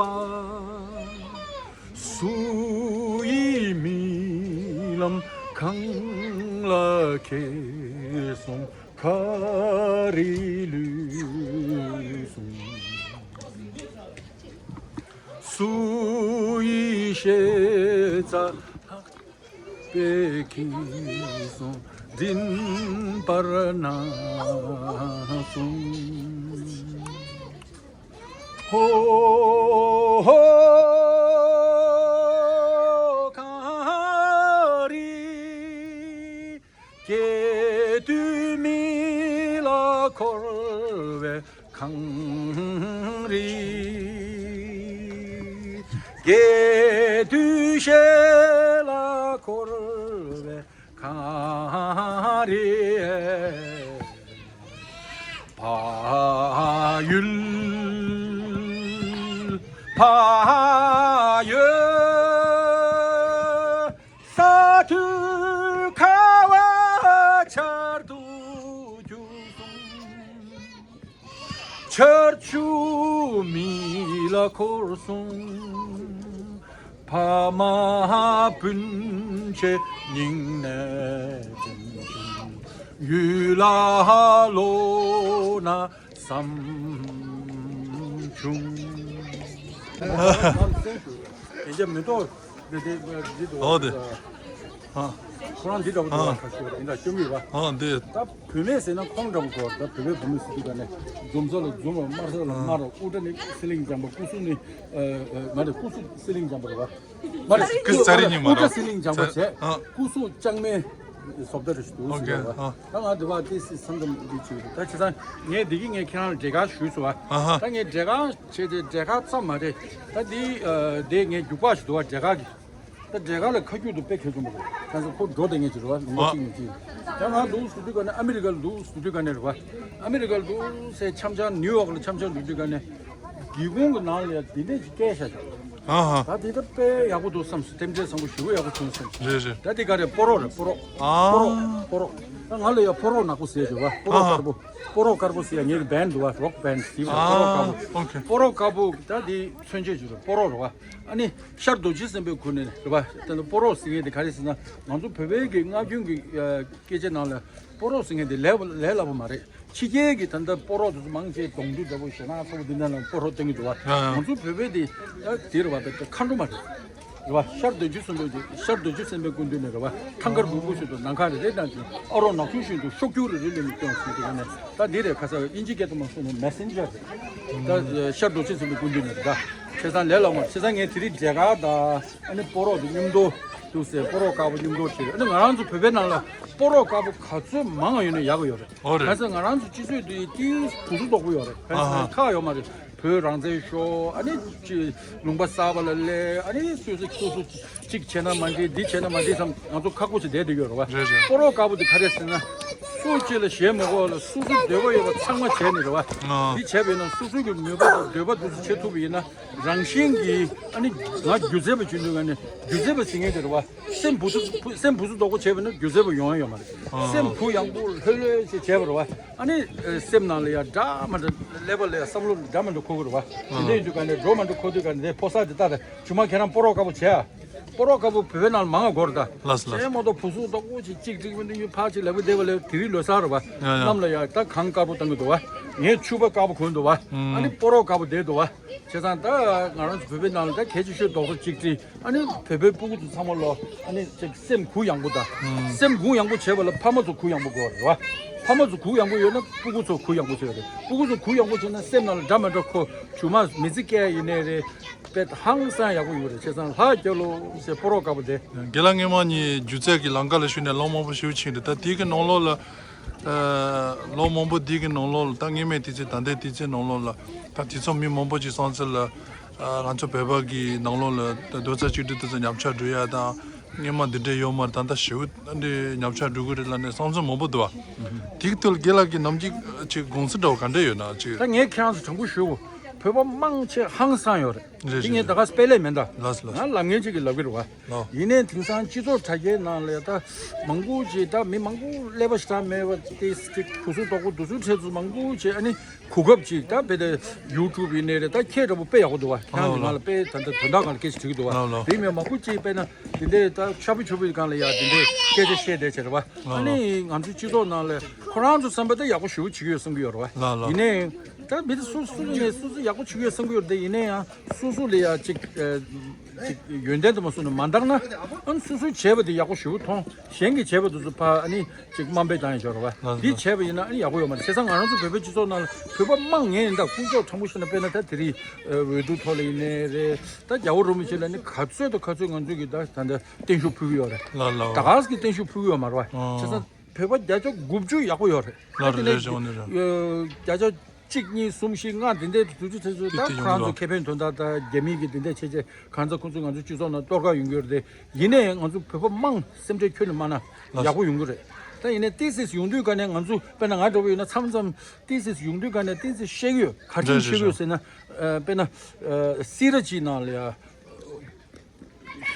སུ་ཡི་རྨི་ལམ་གངས་ལ་ཁེལ་སོང་། ཁ་རི་ལུད་སོང་། སུ་ཡི་ཤེས་ཚ་ལྷག་པའི་ཁྱི་སོང་། མགྲིན་པར་ན་སོང་། ཧོ། གངས་རི་སྐྱེས་དུས་མི་ལ་འཁོར་བའི་གངས་རི། སྐྱེས་དུས་ཤེལ་ལ་འཁོར་བའི་གངས་རི། ཕ་ཡུལ། ཕ་ཡུལ། ས་འཐུང་ཁ་བ་ཆར་དུ་རྒྱུག་སོང་། ཆར་ཆུ་མི་ལ་འཁོར་སོང་། ཕ་མ་སྤུན་མཆེད་སྙིང་ནས་དྲན་བྱུང་། ཡུལ་ལ་ལོག་ན་བསམ་བྱུང་། དེ་རྒྱ་མི་ཏོག་འདི་འདི་འདི་འདུག་ཨོ་དེ། ཨ། ཁོ་རང་འདི་འདྲ་བོ་འདུག་ཨ། ཁ་ཤས་འདི་འདྲ་སྐྱོན་གྱི་ཡོད་པ། ཨ་འདི། ད་བུད་མེད་ཟེར་ན་ཁོང་འདྲ་བོ་གོ་ད་བུད་མེད་བུད་མེད་ཟེར་དུས་ག་ནས་འཛོམས་ས་ལ་འཛོམས་ར་དམར་ས་ལ་དམར་ར། དབུ་སྐྲ་ནི་སི་ལིང་འཇམ་པ། སྐུ་གཟུགས་ནི་ཨ་ཨ་མ་རེད། སྐུ་གཟུགས་སི་ལིང་འཇམ་པ་རེད་བ། མ་རེད། སྐུ་གཟུགས་ཚ་རིང་ཉིན་མ་དབུ་སྐྲ་རེད། སི་ལིང་འཇམ་པ་བྱས། ཨ། སྐུ་གཟུགས་ལྕང་མའི་བཟོ་ལྟ་རེ་ཞིག་འདུག་ཟེར་བ། ཨ། ད་ང་འདི་བ་ཏི་སི་སམ་སམ་འདི་བྱེད་ཀྱི་འདུག་ད་བྱས་ཙང་ངས་འདི་གི་ངས་ཁྱེད་རང་ལ་འབྲེལ་གལ་ཞུས་སོང་བ། ཨ་ཧ། ད་ངས་འབྲེལ་གལ་བྱས་ཏེ་འབྲེལ་གལ་ཙམ་མ་རེད། ད་འདི་ཨ་འདི་ངས་རྒྱུག་པ་ཞིག་འདུག་བ། འབྲེལ་གལ་གི། ད་འབྲེལ་གལ་ལ་ཁ་རྒྱུག་ཏུ་དཔེ་གལ་ཆེན་པོ་རེད། ཁ་སང་ཁོ་འགྲོ་བསྡད་མཁན་ཅིག་རེད་བ། ལུང་པ་གཅིག་ནས་གཅིག་ད་ང་འདུག་ཟེར་དུས་ག་ནས་ཨ་མི་རི་ཀ་ལ་འདུག་ཟེར་དུས་ག་ནས་རེད་བ། ཨ་མི་རི་ཀ་ལ་འདུག་ཟེར་འཆམ་འཆམ་ནིའུ་ཡོག་ལ་འཆམ་འཆམ་འདུག་དུས་ག་ནས་སྒེའུ་ཁུང་གི་ནང་ལ་ཡ་འདི་འདྲས་ཅིག་བསྐྱལ་བཞག་ཅིག་ཨ་ཧ། ད་དེ་ད་དཔེ་ཡག་པོ་འདུག་བསམ་སོང་། རྟེན་འབྲེལ་བཟང་པོ་ཞེ་པོ་ཡག་པོ་བྱུང་བསམ་སོང་། རེད་རེད། ད་དེ་ག་རེད། སྤོ་རོ་རེད། སྤོ་རོ། ཨ། སྤོ་རོ། སྤོ་རོ། ད་ང་ལ་ཡ་སྤོ་རོ་ནག་པོ་ཟེར་བྱས་བ། སྤོ་རོ་ཨ་ཧ། དཀར་པོ། སྤོ་རོ་དཀར་པོ་ཟེར་ཡ་ངའི་གི་བན་འདུག་བ། རོག་བན་ཟེར་བ། སྤོ་རོ་དཀར་པོ། ཨ་ཨོ་ཁེ། སྤོ་རོ་དཀར་པོ་ད་དེ་མཚོན་བྱེད་ཅིག་རེད། སྤོ་རོ་རེད་བ། ཨ་ནི་ཤར་རྡོ་རྗེ་སེམས་དཔའི་ཁུར་ནས་རེད་བ། ད་ལྟ་སྤོ་རོ་ཟེར་མཁན་དེ་ག་རེ་ཟེར་ན་ང་ཚོ་བོད་པའི་གི་སྔ་རྒྱུན་གི་ཨ་སྐད་ཆ་ནང་ལ་སྤོ་རོ་ཟེར་མཁན་དེ་ལས་ལས་སླ་པོ་མ་རེད། ཕྱི་རྒྱལ་གྱི་ད་ལྟ་སྤོ་རོ་དེ་ཚོ་མང་ཆེ་གདོང་ཐུག་འདྲ་པོ་ཞེ་དྲག་ཚ་པོ་འདི་འདྲ་ལ་སྤོ་རོ་བཏང་གི་འདུག་བ། ཡ་ཡ། ང་ཚོ་བོད་པའི་དེ་ད་དེ་རེད་བ། དཔེ་མཁའ་འགྲོ་མ་རེད། རེད་བ། ཤར་རྡོ་རྗེ་གསུམ་པོ་དེ་ཤར་རྡོ་རྗེ་སེམས་དཔའི་སྐུ་མདུན་ནས་རེད་བ། ཐང་དཀར་སྦུག་སྦུག་ཞིག་ཏུ་ནམ་མཁའ་རེ་རེ་དང་ཨ་རོག་ནག་ཆུང་བཞིན་དུ་གཤོག་རྒྱུག་རེ་རེ་ལེན་ནས་སྐྱོང་ཟེར་དུས་ནས་ད་འདི་རེད། ཁ་སང་དབྱིན་ཇི་སྐད་དུ་མ་སོང་ན་མེ་སེན་ཇར་རེད། ད་ཤར་རྡོ་རྗེ་སེམས་དཔའི་སྐུ་མདུན་ནས་རེད་ད། བྱས་ཙང་ལས་སླ་མ་རེད། བྱས་ཙང་ངས་དེ་རིང་འབྲས་དཀར་དང་ཨ་ནི་སྤོ་རོ་དེ་མཉམ་དུ་འདུག་ཟེར། སྤོ་རོ་དཀར་པོ་མཉམ་དུ་བྱས། ཨ་ནི་ང་རང་ཚོ་བོད་པའི་ནང་ལ་སྤོ་རོ་དཀར་པོ་ག་ཚོད་མང་བ་ཡོད་ན་ཡག་གི་ཡོད་རེད། ཨོ་རེད། གང་ཟེར་ང་རང་ཚོ་སྤྱི་ཚོགས་འདི་ཏིས་བུ་སུ་དོག་པོ་ཡོད་རེད། གང་ཟེར་ཨ་ཧ། ཁག་ཡོད་མ་རེད། བོད་རང་བཙན་ཤོག་ཨ་ནི་ཅི་ལུང་པ་གསར་པ་ལ་སླེབས། ཨ་ནི་སོ་སོ་སོ་སོ་གཅིག་བྱས་ན་མ་འགྲིག་འདི་བྱས་ན་མ་འགྲིག་བསམ་ང་ཚོ་ཁག་པོ་ཞིག་བསྡད་བསྡད་ཡོད་རེད་བ། རེད་རེད། སྤོ་རོ་དཀར་པོ་འདི་ག་རེ་ཟེར་ན་སུ་གཅིག་ལ་ཞེན་མ་དགོས་ལ་སོ་སོའི་འདོད་པ་ཡོད་པ་ཚང་མ་བྱས་ནས་རེད་བ། ཨ། འདི་བྱས་པས་ན་སོ་སོའི་གི་མོས་པ་དང་འདོད་པ་འདི་ཚོ་བྱེད་ཐུབ་པ་ཡིན་ན་རང་བཞིན་གྱིས་ཨ་ནི་ང་སྒྱུ་རྩལ་པ་བྱེད་འདོད་ཀ་ནས་སྒྱུ་རྩལ་པ་ཟེར་མཁན་དེ་རེད་བ། སེམས་བུ་སུ་སེམས་བུ་སུ་དོག་པོ་བྱས་པས་ན་སྒྱུ་རྩལ་པ་ཡོང་ཡ་ཡོད་མ་རེད། ཨ། སེམས་བུ་ཡངས་པོ་ལྷོད་ལྷོད་ཞིག་བྱས་པ་རེད་བ། ཨ་ནི་ཨ་སེམས་ནང་ལ་ཡ་འདྲ་མ་འདྲ་ཀླད་པ་ལ་ཡ་བསམ་བློ་འདྲ་མ་འདྲ་འཁོར་གི་རེད་བ། དེ་འདྲ་ཡིན་དུས་ཀ་ནས་འགྲོ་མ་འགྲོ་འཁོར་དུས་ཀ་ནས་དེ་ཕོ་གསར་དེ་ལྟ་རེད། ཇོ་མོ་ཁྱེད་རང་སྤོ་རོ་དཀར་པོ་བྱས་ཨ། སྤོ་རོ་དཀར་པོ་བོད་པའི་ནང་ལ་མང་ང་གོ་རེད་ད། ལགས་སོ་ལགས་སོ། ཅེས་མ་གཏོགས་བུ་སུ་དོག་པོ་ཅིག་ཅིག་ཅིག་མི་འདུག་ཡུལ་ཕར་ཅིག་ལབ་གི་བསྡད་པ་ལས་དེ་རིང་ལོ་གསར་རེད་བ། ཡ་ཡ། གནམ་ལ་ཡ་ད་གངས་དཀར་པོ་བཏང་གི་འདུག་བ། ངས་ཕྱུ་པ་དཀར་པོ་གོན་འདུག་བ། ཨ་ནི་ཨུམ། སྤོ་རོ་དཀར་པོ་བསྡད་འདུག་བ། བྱས་ཙང་ད་ང་རང་ཚོ་བོད་པའི་ནང་ལ་ད་གལ་ཆེ་ཤོས་རྡོག་རྡོག་གཅིག་སྒྲིལ། ཨ་ནི་བོད་པའི་སྤུ་གུ་ཚོ་ཚང་མ་ལོ་ཨ་ནི་ཅིག་སེམས་གུ་ཡངས་པོ་དང་། ཨུམ། སེམས་གུ་ཡངས་པོ་བྱེད་པ་ལ་ཕ་མ་ཚོ་གུ་ཡངས་པོ་དགོས་རེད་བ། ཕ་མ་ཚོ་གུ་ཡངས་པོ་ཡོད་ན་སྤུ་གུ་ཚོ་གུ་ཡངས་པོ་བྱེད་ཡོད་རེད། སྤུ་གུ་ཚོ་གུ་ཡངས་པོ་བྱེད་ན་སེམས་ནང་ལ་འདྲ་མི་འདྲ་ཁོ་ཇོ་མོ་མི་ཚེ་སྐྱེལ་ཡིན་ནའི་རེད། དཔེ་ཧང་སང་ཡག་པོ་ཡོད་རེད། བྱས་ཙང་ལྷ་རྒྱལ་ལོ་ཟེར་སྤོ་རོ་དཀར་པོ་དེ། རྒན་ལགས་སྔོན་མ་ནས་སྒྱུ་རྩལ་གྱི་ལམ་ཁ་ལ་ཞུགས་ནས་ལོ་མང་པོ་ཞིག་ཕྱིན་རེད། ད་དེའི་གི་ནང་ལོགས་ལ། ཨ། ལོ་མང་པོ་འདི་གི་ནང་ལོགས་ལ་ད་སྔོན་མའི་དུས་ཚོད་ད་ལྟའི་དུས་ཚོད་ནང་ལོགས་ལ་ད་དུས་ཚོད་མི་མང་པོ་ཅིག་སོང་ཚེ་ལ། ཨ། ང་ཚོ་བོད་པ་གི་ནང་ལོགས་ལ་ད་རྡོག་རྩ་གཅིག་སྒྲིལ་དུས་ཚོད་ཉམས་ཆག་འགྲོ་ཡ་དང་། སྔོན་མ་འདི་འདྲ་ཡོད་མ་རེད། ད་ལྟ་ཞེ་པོ་འདི་ཉམས་ཆག་འགྲོ་གི་རེད་ལབ་ནས་བསམ་ཚུལ་མང་པོ་འདུག་བ། དེའི་ཐོག་ལ་རྒན་ལགས་ཀྱི་ནམ་རྒྱུན་ཅིག་དགོངས་ཚུལ་འདྲ་བོ་ག་འདྲ་ཡོད་ན་ཅིག་ད་ངས་ཁྱེད་རང་ཚོ་དྲང་པོ་ཞུ། བོད་པ་མང་ཆེ་ཧང་སང་ཡོད་རེད། རེད་དེ་ངས་རེད་ད་ག་དཔེ་ལས་མེད་ད། ལགས་སོ་ལགས་སོ། ང་ལབ་མཁན་ཅིག་གིས་ལབ་གི་རེད་བ། ལགས། ཡིན་ནའི་དེང་སང་སྤྱི་ཚོགས་དྲ་རྒྱའི་ནང་ལ་ད་མང་པོ་ཅིག་ད་མི་མང་པོ་ཀླད་པ་ཞེ་དྲག་མེད་པ་དེ་ཅིག་བུ་སུ་དོག་པོ་དུ་སུ་ཁྲེ་ཚུ་མང་པོ་ཅིག་ཨ་ནི་གོ་སྐབས་ཅིག་ད་དཔེ་དེ་ཡུ་ཊུབ་ཡིན་ནའི་རེད། ད་ཁྱེད་འདྲ་པོ་དཔེ་ཡག་པོ་འདུག་བ། ཁྱེད་རང་གི་ང་ལ་དཔེ་ད་ད་དོན་དག་སྒང་ལ་སྐད་ཆ་དྲི་གི་འདུག་བ། ལགས་ལགས། དེ་མིན་མང་པོ་ཅིག་དཔེར་ན་དེ་འདྲའི་ད་ཆ་བུ་ཆུ་བུའི་སྒང་ལ་ཡ་དེ་འདྲའི་སྐད་ཆ་བཤད་བསྡད་བྱས་རེད་བ། ལགས་ཨ་ནི་ལགས། ང་ཚོའི་སྤྱི་ཚོགས་ནང་ལ་ཁོ་རང་ཚོ་བསམ་པ་ད་ཡག་པོ་ཞེ་པོ་བྱེད་ཀྱི་ཡོད་བསམ་གྱི་ཡོད་རེད་བ། ལགས་ལགས། ཡིན་ནའི་ད་མི་དེ་སུ་སུ་ནས་སུ་སུ་ཡག་ ཡག་པོ་བྱེད་ཀྱི་ཡོད་བསམ་གྱི་ཡོད་རེད་དེ། ཡིན་ན་ཡང་སོ་སོ་ལ་ཡ་གཅིག་ཨ་གཅིག་ཡོན་ཏན་དུ་མ་སོང་ནས་མ་འདང་ན། ཨ་ནི་སོ་སོས་བྱས་པ་དེ་ཡག་པོ་ཞེ་པོ་མཐོང་། གཞན་གྱིས་བྱས་པ་དེ་ཚོ་ཕར་ཨ་ནི་གཅིག་དམའ་འབེབས་བཏང་ཡ་ཅིག་ཡོད་རེད་བ། འདི་བྱས་པ་ཡིན་ན་ཨ་ནི་ཡག་པོ་ཡོད་མ་རེད། བྱས་ཙང་ང་རང་ཚོ་བོད་པའི་སྤྱི་ཚོགས་ནང་ལ་བོད་པ་དམངས་ངས་ཡིན་ད་དཀོན་མཆོག་དྲང་པོ་བཤད་ན། དཔེར་ན་ད་དེ་རིང་འོས་བསྡུ་ཐོག་ལ་ཡིན་ནའི་རེད། ད་རྒྱལ་བ་རིན་པོ་ཆེ་ལ་ནི་ག་ཚོད་དང་ག་ཚོད་ང་ཚོས་ཀྱི་ད་ད་ལྟ་བརྟན་བཞུགས་ཕུལ་གྱི་ཡོད་རེད། ལ་ལ་ད་ག་ཟེ་གི་བརྟན་བཞུགས་ཕུལ་གྱི་ཡོད་མ་རེད་བ། བྱས་ཙང་བོད་པ་བརྒྱ་ཆ་དགུ་བཅུ་ཡག་པོ་ཡོད་རེད། ལ་ད་དེ་རེད་ནས་བྱུང་ནི་རེད། བརྒྱ་ཆ་གཅིག་གཉིས་གསུམ་བཞི་ལྔ་དེ་འདྲའི་དུས་ཚོད་དེ་ཚོ་ད་ཁོ་རང་ཚོ་ཁེ་ཕན་དོན་དག་ད་རྒྱ་མི་གི་དེ་འདྲ་བྱས་བྱས་གང་ཚ་ཁོ་ཚོ་ང་ཚོ་སྤྱི་ཚོགས་ནང་གཏོར་བརླག་ཡོང་གི་ཡོད་རེད། ཡིན་ནའི་ང་ཚོ་བོད་པ་དམངས་སེམས་ཁྲལ་ཁྱོན་ནས་མ་ན་ཡག་པོ་ཡོང་གི་རེད། ད་ཡིན་ནའི་ཏོག་ཙམ་ཡོང་དུས་ག་ནས་ང་ཚོ་དཔེར་ན་ང་འདྲ་བོ་ཡོད་ན་མཚམས་མཚམས་ཏོག་ཙམ་ཡོང་དུས་ག་ནས་ཏོག་ཙམ་བཤད་ཀྱི་ཡོད། ག་རེ་བྱས་ནས་བཤད་ཀྱི་ཡོད་ཟེར་ན། ཨ་དཔེར་ན་ཨ་སི་ར་གཅིག་ནང་ལ་ཡ།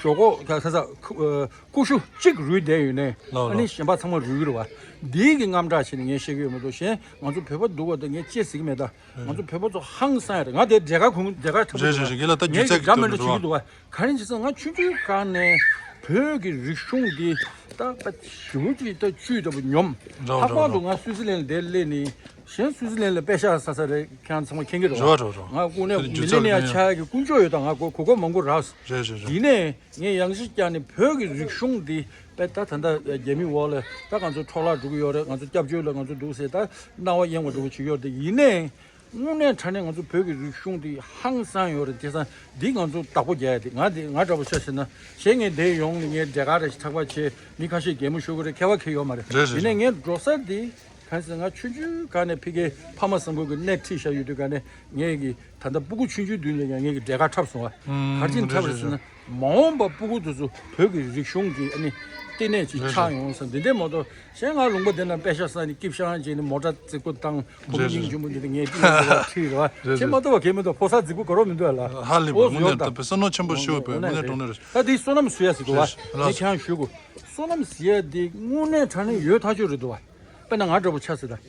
ཞོག་ཁོག་ག་ས་ས་ཁུ་ཨ་ཀུ་ཤུ་གཅིག་རུལ་བསྡད་ཡོད་ནའི། ལགས་ཨ་ནི་ལགས། གཞན་པ་ཚང་མ་རུལ་གྱི་རེད་བ། འདིའི་གི་རྔམ་སྐྲག་བྱས་ནས་ངས་བཤད་ཀྱི་ཡོད་མ་གཏོགས། གཞན་ང་ཚོ་བོད་པ་སྡུག་པ་དང་ངས་ཅི་ཟེར་གྱི་མེད་ད། ང་ཚོ་བོད་པ་ཚོ་ཧང་སང་ཡ་རེད། ང་དེ་འབྲས་དཀར་ཁུང་འབྲས་དཀར་འཁྲབ་རེད་རེད་རེད། རེད་ལ་ད་ངས་སྒྱུ་རྩལ་གྱི་འདྲ་མི་འདྲ་བྱེད་ཀྱི་འདུག་བ། ག་རེ་བྱས་ཙང་ང་ཆུང་ཆུང་སྒང་ནས་བོད་ཀྱི་རིག་གཞུང་འདི་ད་ཞེ་པོ་ཅིག་ད་བཅུད་ལྟ་བུ་སྙོམས། རེད་ལྷག་པར་དུ་ང་སུའི་ཙི་ལན་འདིར་སླེབས་ནས། གཞན་སུའི་ཙི་ལན་ལ་པེ་ཤག་ཟ་ས་རེད། ཁྱེད་རང་ཚང་མ་མཁྱེན་གྱི་རེད་བ། རེད་བ་རེད་བ། ང་དངོས་གནས་མི་ལེ་ནི་ཡ་ཆགས་ཀྱི་དཀོན་མཆོག་ཡོད་ད། ང་གོ་གོ་གོ་མང་པོ་རག་རེད་རེད་རེད། ཡིན་ནའི་ངས་ཡང་ཞིབ་བཀྱག་ནས་བོད་ཀྱི་རིག་གཞུང་འདི་དཔེ་ད་ད་ལྟ་རྒྱ་མི་འོག་ལ་ད་ང་ཚོ་འཕྲོ་བརླག་འགྲོ་གི་ཡོད་རེད། ང་ཚོ་སྐྱབས་བཅོལ་ལ་ང་ཚོ་འདུག་ཟེར་ད་སྣང་བ་གཡེང་བ་འདྲ་བོ་བྱེད་ཀྱི་ཡོད་རེད་དེ། ཡིན་ནའི་དངོས་གནས་དྲང་གནས་ང་ཚོ་བོད་ཀྱི་རིག་གཞུང་འདི་ཧང་སང་ཡོད་རེད། དེ་སང་འདི་ང་ཚོ་བདག་པོ་རྒྱག་ཡ་དེ་ང་དེ་ང་འདྲ་བོ་ཆ་བཞག་ན། གཞན་ངས་འདིར་ཡོང་ནས་ངས་འབྲས་དཀར་རེ་ཞིག་འཁྲབ་པ་བྱས། མི་ཁ་ཤས་གད་མོ་ཤོར་གི་རེད། ཁྱད་པར་གང་ཡང་ཡོད་མ་རེད། རེད་རེད་ཡིན་ནའི་རེད། ངས་འགྲོ་ས་འདི་གང་ཟེར་ང་ཆུང་ཆུང་སྒང་ནས་ཕ་གིའི་ཕ་མ་བཟང་པོ་གི་སྣེ་ཁྲིད་བཞག་ཡོད་དུས་ག་ནས་ངས་ཀྱི་ད་ལྟ་སྤུ་གུ་ཆུང་ཆུང་དུས་ནས་ཀྱང་ངས་ཀྱི་འབྲས་དཀར་འཁྲབ་སོང་བ། ཨུམ། ག་རེ་བྱས་ནས་འཁྲབ་རེད་ཟེར་ན། རེད་རེད་རེད། མ་འོངས་པ་སྤུ་གུ་དེ་ཚོ་བོད་ཀྱི་རིག་གཞུང་གི་ཨ་ནི་ལྟེ་གནས་ཅིག་རེད་ཆགས་རེད། ཡོང་ཟེར་འདི་འདྲས་མ་གཏོགས། གཞན་ང་ལུང་པ་འདི་ན་པེ་ཤག་ཟ་ནས་སྐྱིད་ཤང་བྱས་ནས་མོ་ཊ་རྫིག་པོ་བཏང་། བུ་མོ་རེད་རེད། སྙིང་རྗེ་མོ་འདི་ནས་ངས་སྐྱིད་ཡོང་གི་བ་ཁྲིད་རེད་བ། རེད་ཁྱེད་རེད། མ་གཏོགས་བ་གལ་མི་འདུག་ཕོ་གསར་རྫིག་པོ་དགའ་རོགས་མི་འདུག་ཨ་ལ། ཧ་ལས་པ། འོ་དངོས་ཡོད་གནས་ད་ད་པའི་བསོད་ནམས་ཆེན་པོ་ཞུ་བ་པའི་དངོས་གནས་དྲང་གནས་རེད། ད་འདི་བསོད་ནམས་ཟེར་ཡ་ཟིག་འདུག་བ། རེད་རེད། ངས་ཁྱེད་རང་ཞུ་དགོས། བསོད་ནམས་ཟེར་ཡ་འདི་དངོས་གནས་དྲང་གནས་ཡོད་ཐག་ཆོད་རེད་འདུག་བ། དཔེར་ན་ང་འདྲ་པོ་ཆ་ཟེར་ད།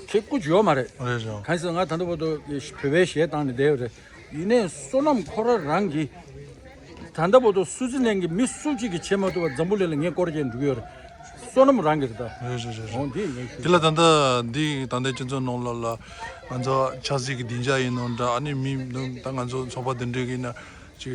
ཁྱེད་སྐུ་ཅི་ཡོད་མ་རེད། རེད་རེད། གང་ཟེར་ང་ད་ལྟ་བར་དུ་བོད་པའི་གཞས་བཏང་ནས་བསྡད་ཡོད་རེད། ཡིན་ནའི་བསོད་ནམས་ཁོ་རང་རང་གིས་ད་ལྟ་བར་དུ་སུའུ་ཙི་ལན་གྱི་མི་སུ་གཅིག་གིས་བྱེད་མ་ཐུབ་པ་འཛམ་བུ་གླིང་ལ་ངས་སྐོར་རྒྱག་འགྲོ་གི་ཡོད་རེད། བསོད་ནམས་རང་གིས་རེད་ད། རེད་རེད་རེད། འོ་འདི་ངས་ཞུ། འདི་ལ་ད་ལྟ་འདི་ད་ལྟའི་སྤྱི་ཚོགས་ནང་ལོགས་ལ་ང་ཚོ་ཆབ་སྲིད་ཀྱི་སྡིངས་ཆ་ཡིན་ནོ་འདྲ། ཨ་ནི་མི་ད་ང་ཚོ་ཚོགས་པ་འདི་འདྲའི་གི་ན་ཅིག་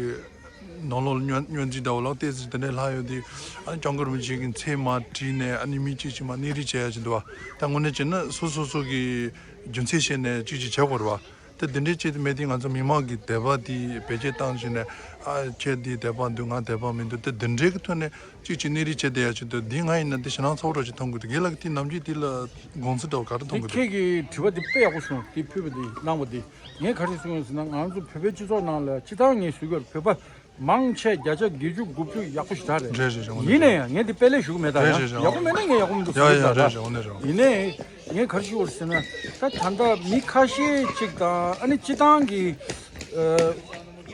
ནང་ལོགས་ལ་བརྙན་བརྙན་འཕྲིན་འདྲ་བོ་ལ་ཏོག་ཙམ་དེ་འདྲའི་ལྷག་ཡོད་དུས། ཨ་ནི་སྐྱབས་མགོན་རིན་པོ་ཆེ་གི་མཚན་མ་བྲིས་ནས་ཨ་ནི་མི་གཅིག་གཅིག་མ་སྣེ་རིས་བྱས་ཡ་ཅིག་འདུག་བ། ད་དངོས་གནས་བྱས་ན་སོ་སོ་སོ་གི་རྒྱུ་མཚན་བཤད་ནས་གཅིག་གཅིག་བྱེད་དགོས་རེད་བ། ད་དེ་འདྲའི་བྱས་ཏེ་མེད་དུས་ང་ཚོ་མི་མང་གི་དད་པ་དེ་བེད་སྤྱོད་བཏང་བྱས་ནས། ཨ་ཁྱེད་འདི་དད་པ་འདུག་ང་དད་པ་མི་འདུག་ད་དེ་འདྲའི་གི་ཐོག་ནས་གཅིག་གཅིག་སྣེ་རིས་བྱས་བསྡད་ཡ་ཅིག་འདུག་འདི་ང་ཡིན་ན་འདི་ཞེད་སྣང་ཚ་པོ་འདྲ་ཅིག་མཐོང་གི་འདུག་རྒན་ལགས་ཀྱིས་དེ་ནམ་རྒྱུན་འདི་ལ་དགོངས་ཚུལ་འདྲ་བོ་ག་རེ་མཐོང་གི་འདུག་དེ་ཁྱེད་ཀྱི་དྲི་བ་འདི་དཔེ་ཡག་པོ་བྱུང་། དེ་ཕུལ་བ་འདི་གནང་བ་འདི། ངས་ག་རེ་གསུངས་ཡོད་ཟེར་ན། ང་ཚོ་བོད་པའི་སྤྱི་ཚོགས་ནང་ལ་སྤྱིར་བཏང་ངས་ཟེར་གྱི་ཡོད་རེད། བོད་པ་མང་ཆེ་བརྒྱ་ཆ་བརྒྱད་ཅུ་དགུ་བཅུ་ཡག་པོ་ཞེ་དྲག་རེད། རེད་རེད་རེད། འོ་ན་ཡིན་ན་ཡང་ངས་འདི་དཔེ་ལེགས་ཞུ་གི་མེད་ད། རེད་ཡང་རེད་རེད། ཡག་པོ་མེད་ན་ངས་ཡག་པོ་མི་འདུག་ཡ་ཟེར་ཡ་གི་ད། རེད་རེད། འོ་ན་རེད། ཡིན་ནའི་ངས་ག་རེ་ཞུ་དགོས་ཟེར་ན། ད་ད་ལྟ་མི་ཁ་ཤས་ཅིག་དང་ཨ་ནི་སྤྱིར་བཏང་གི་ཨ་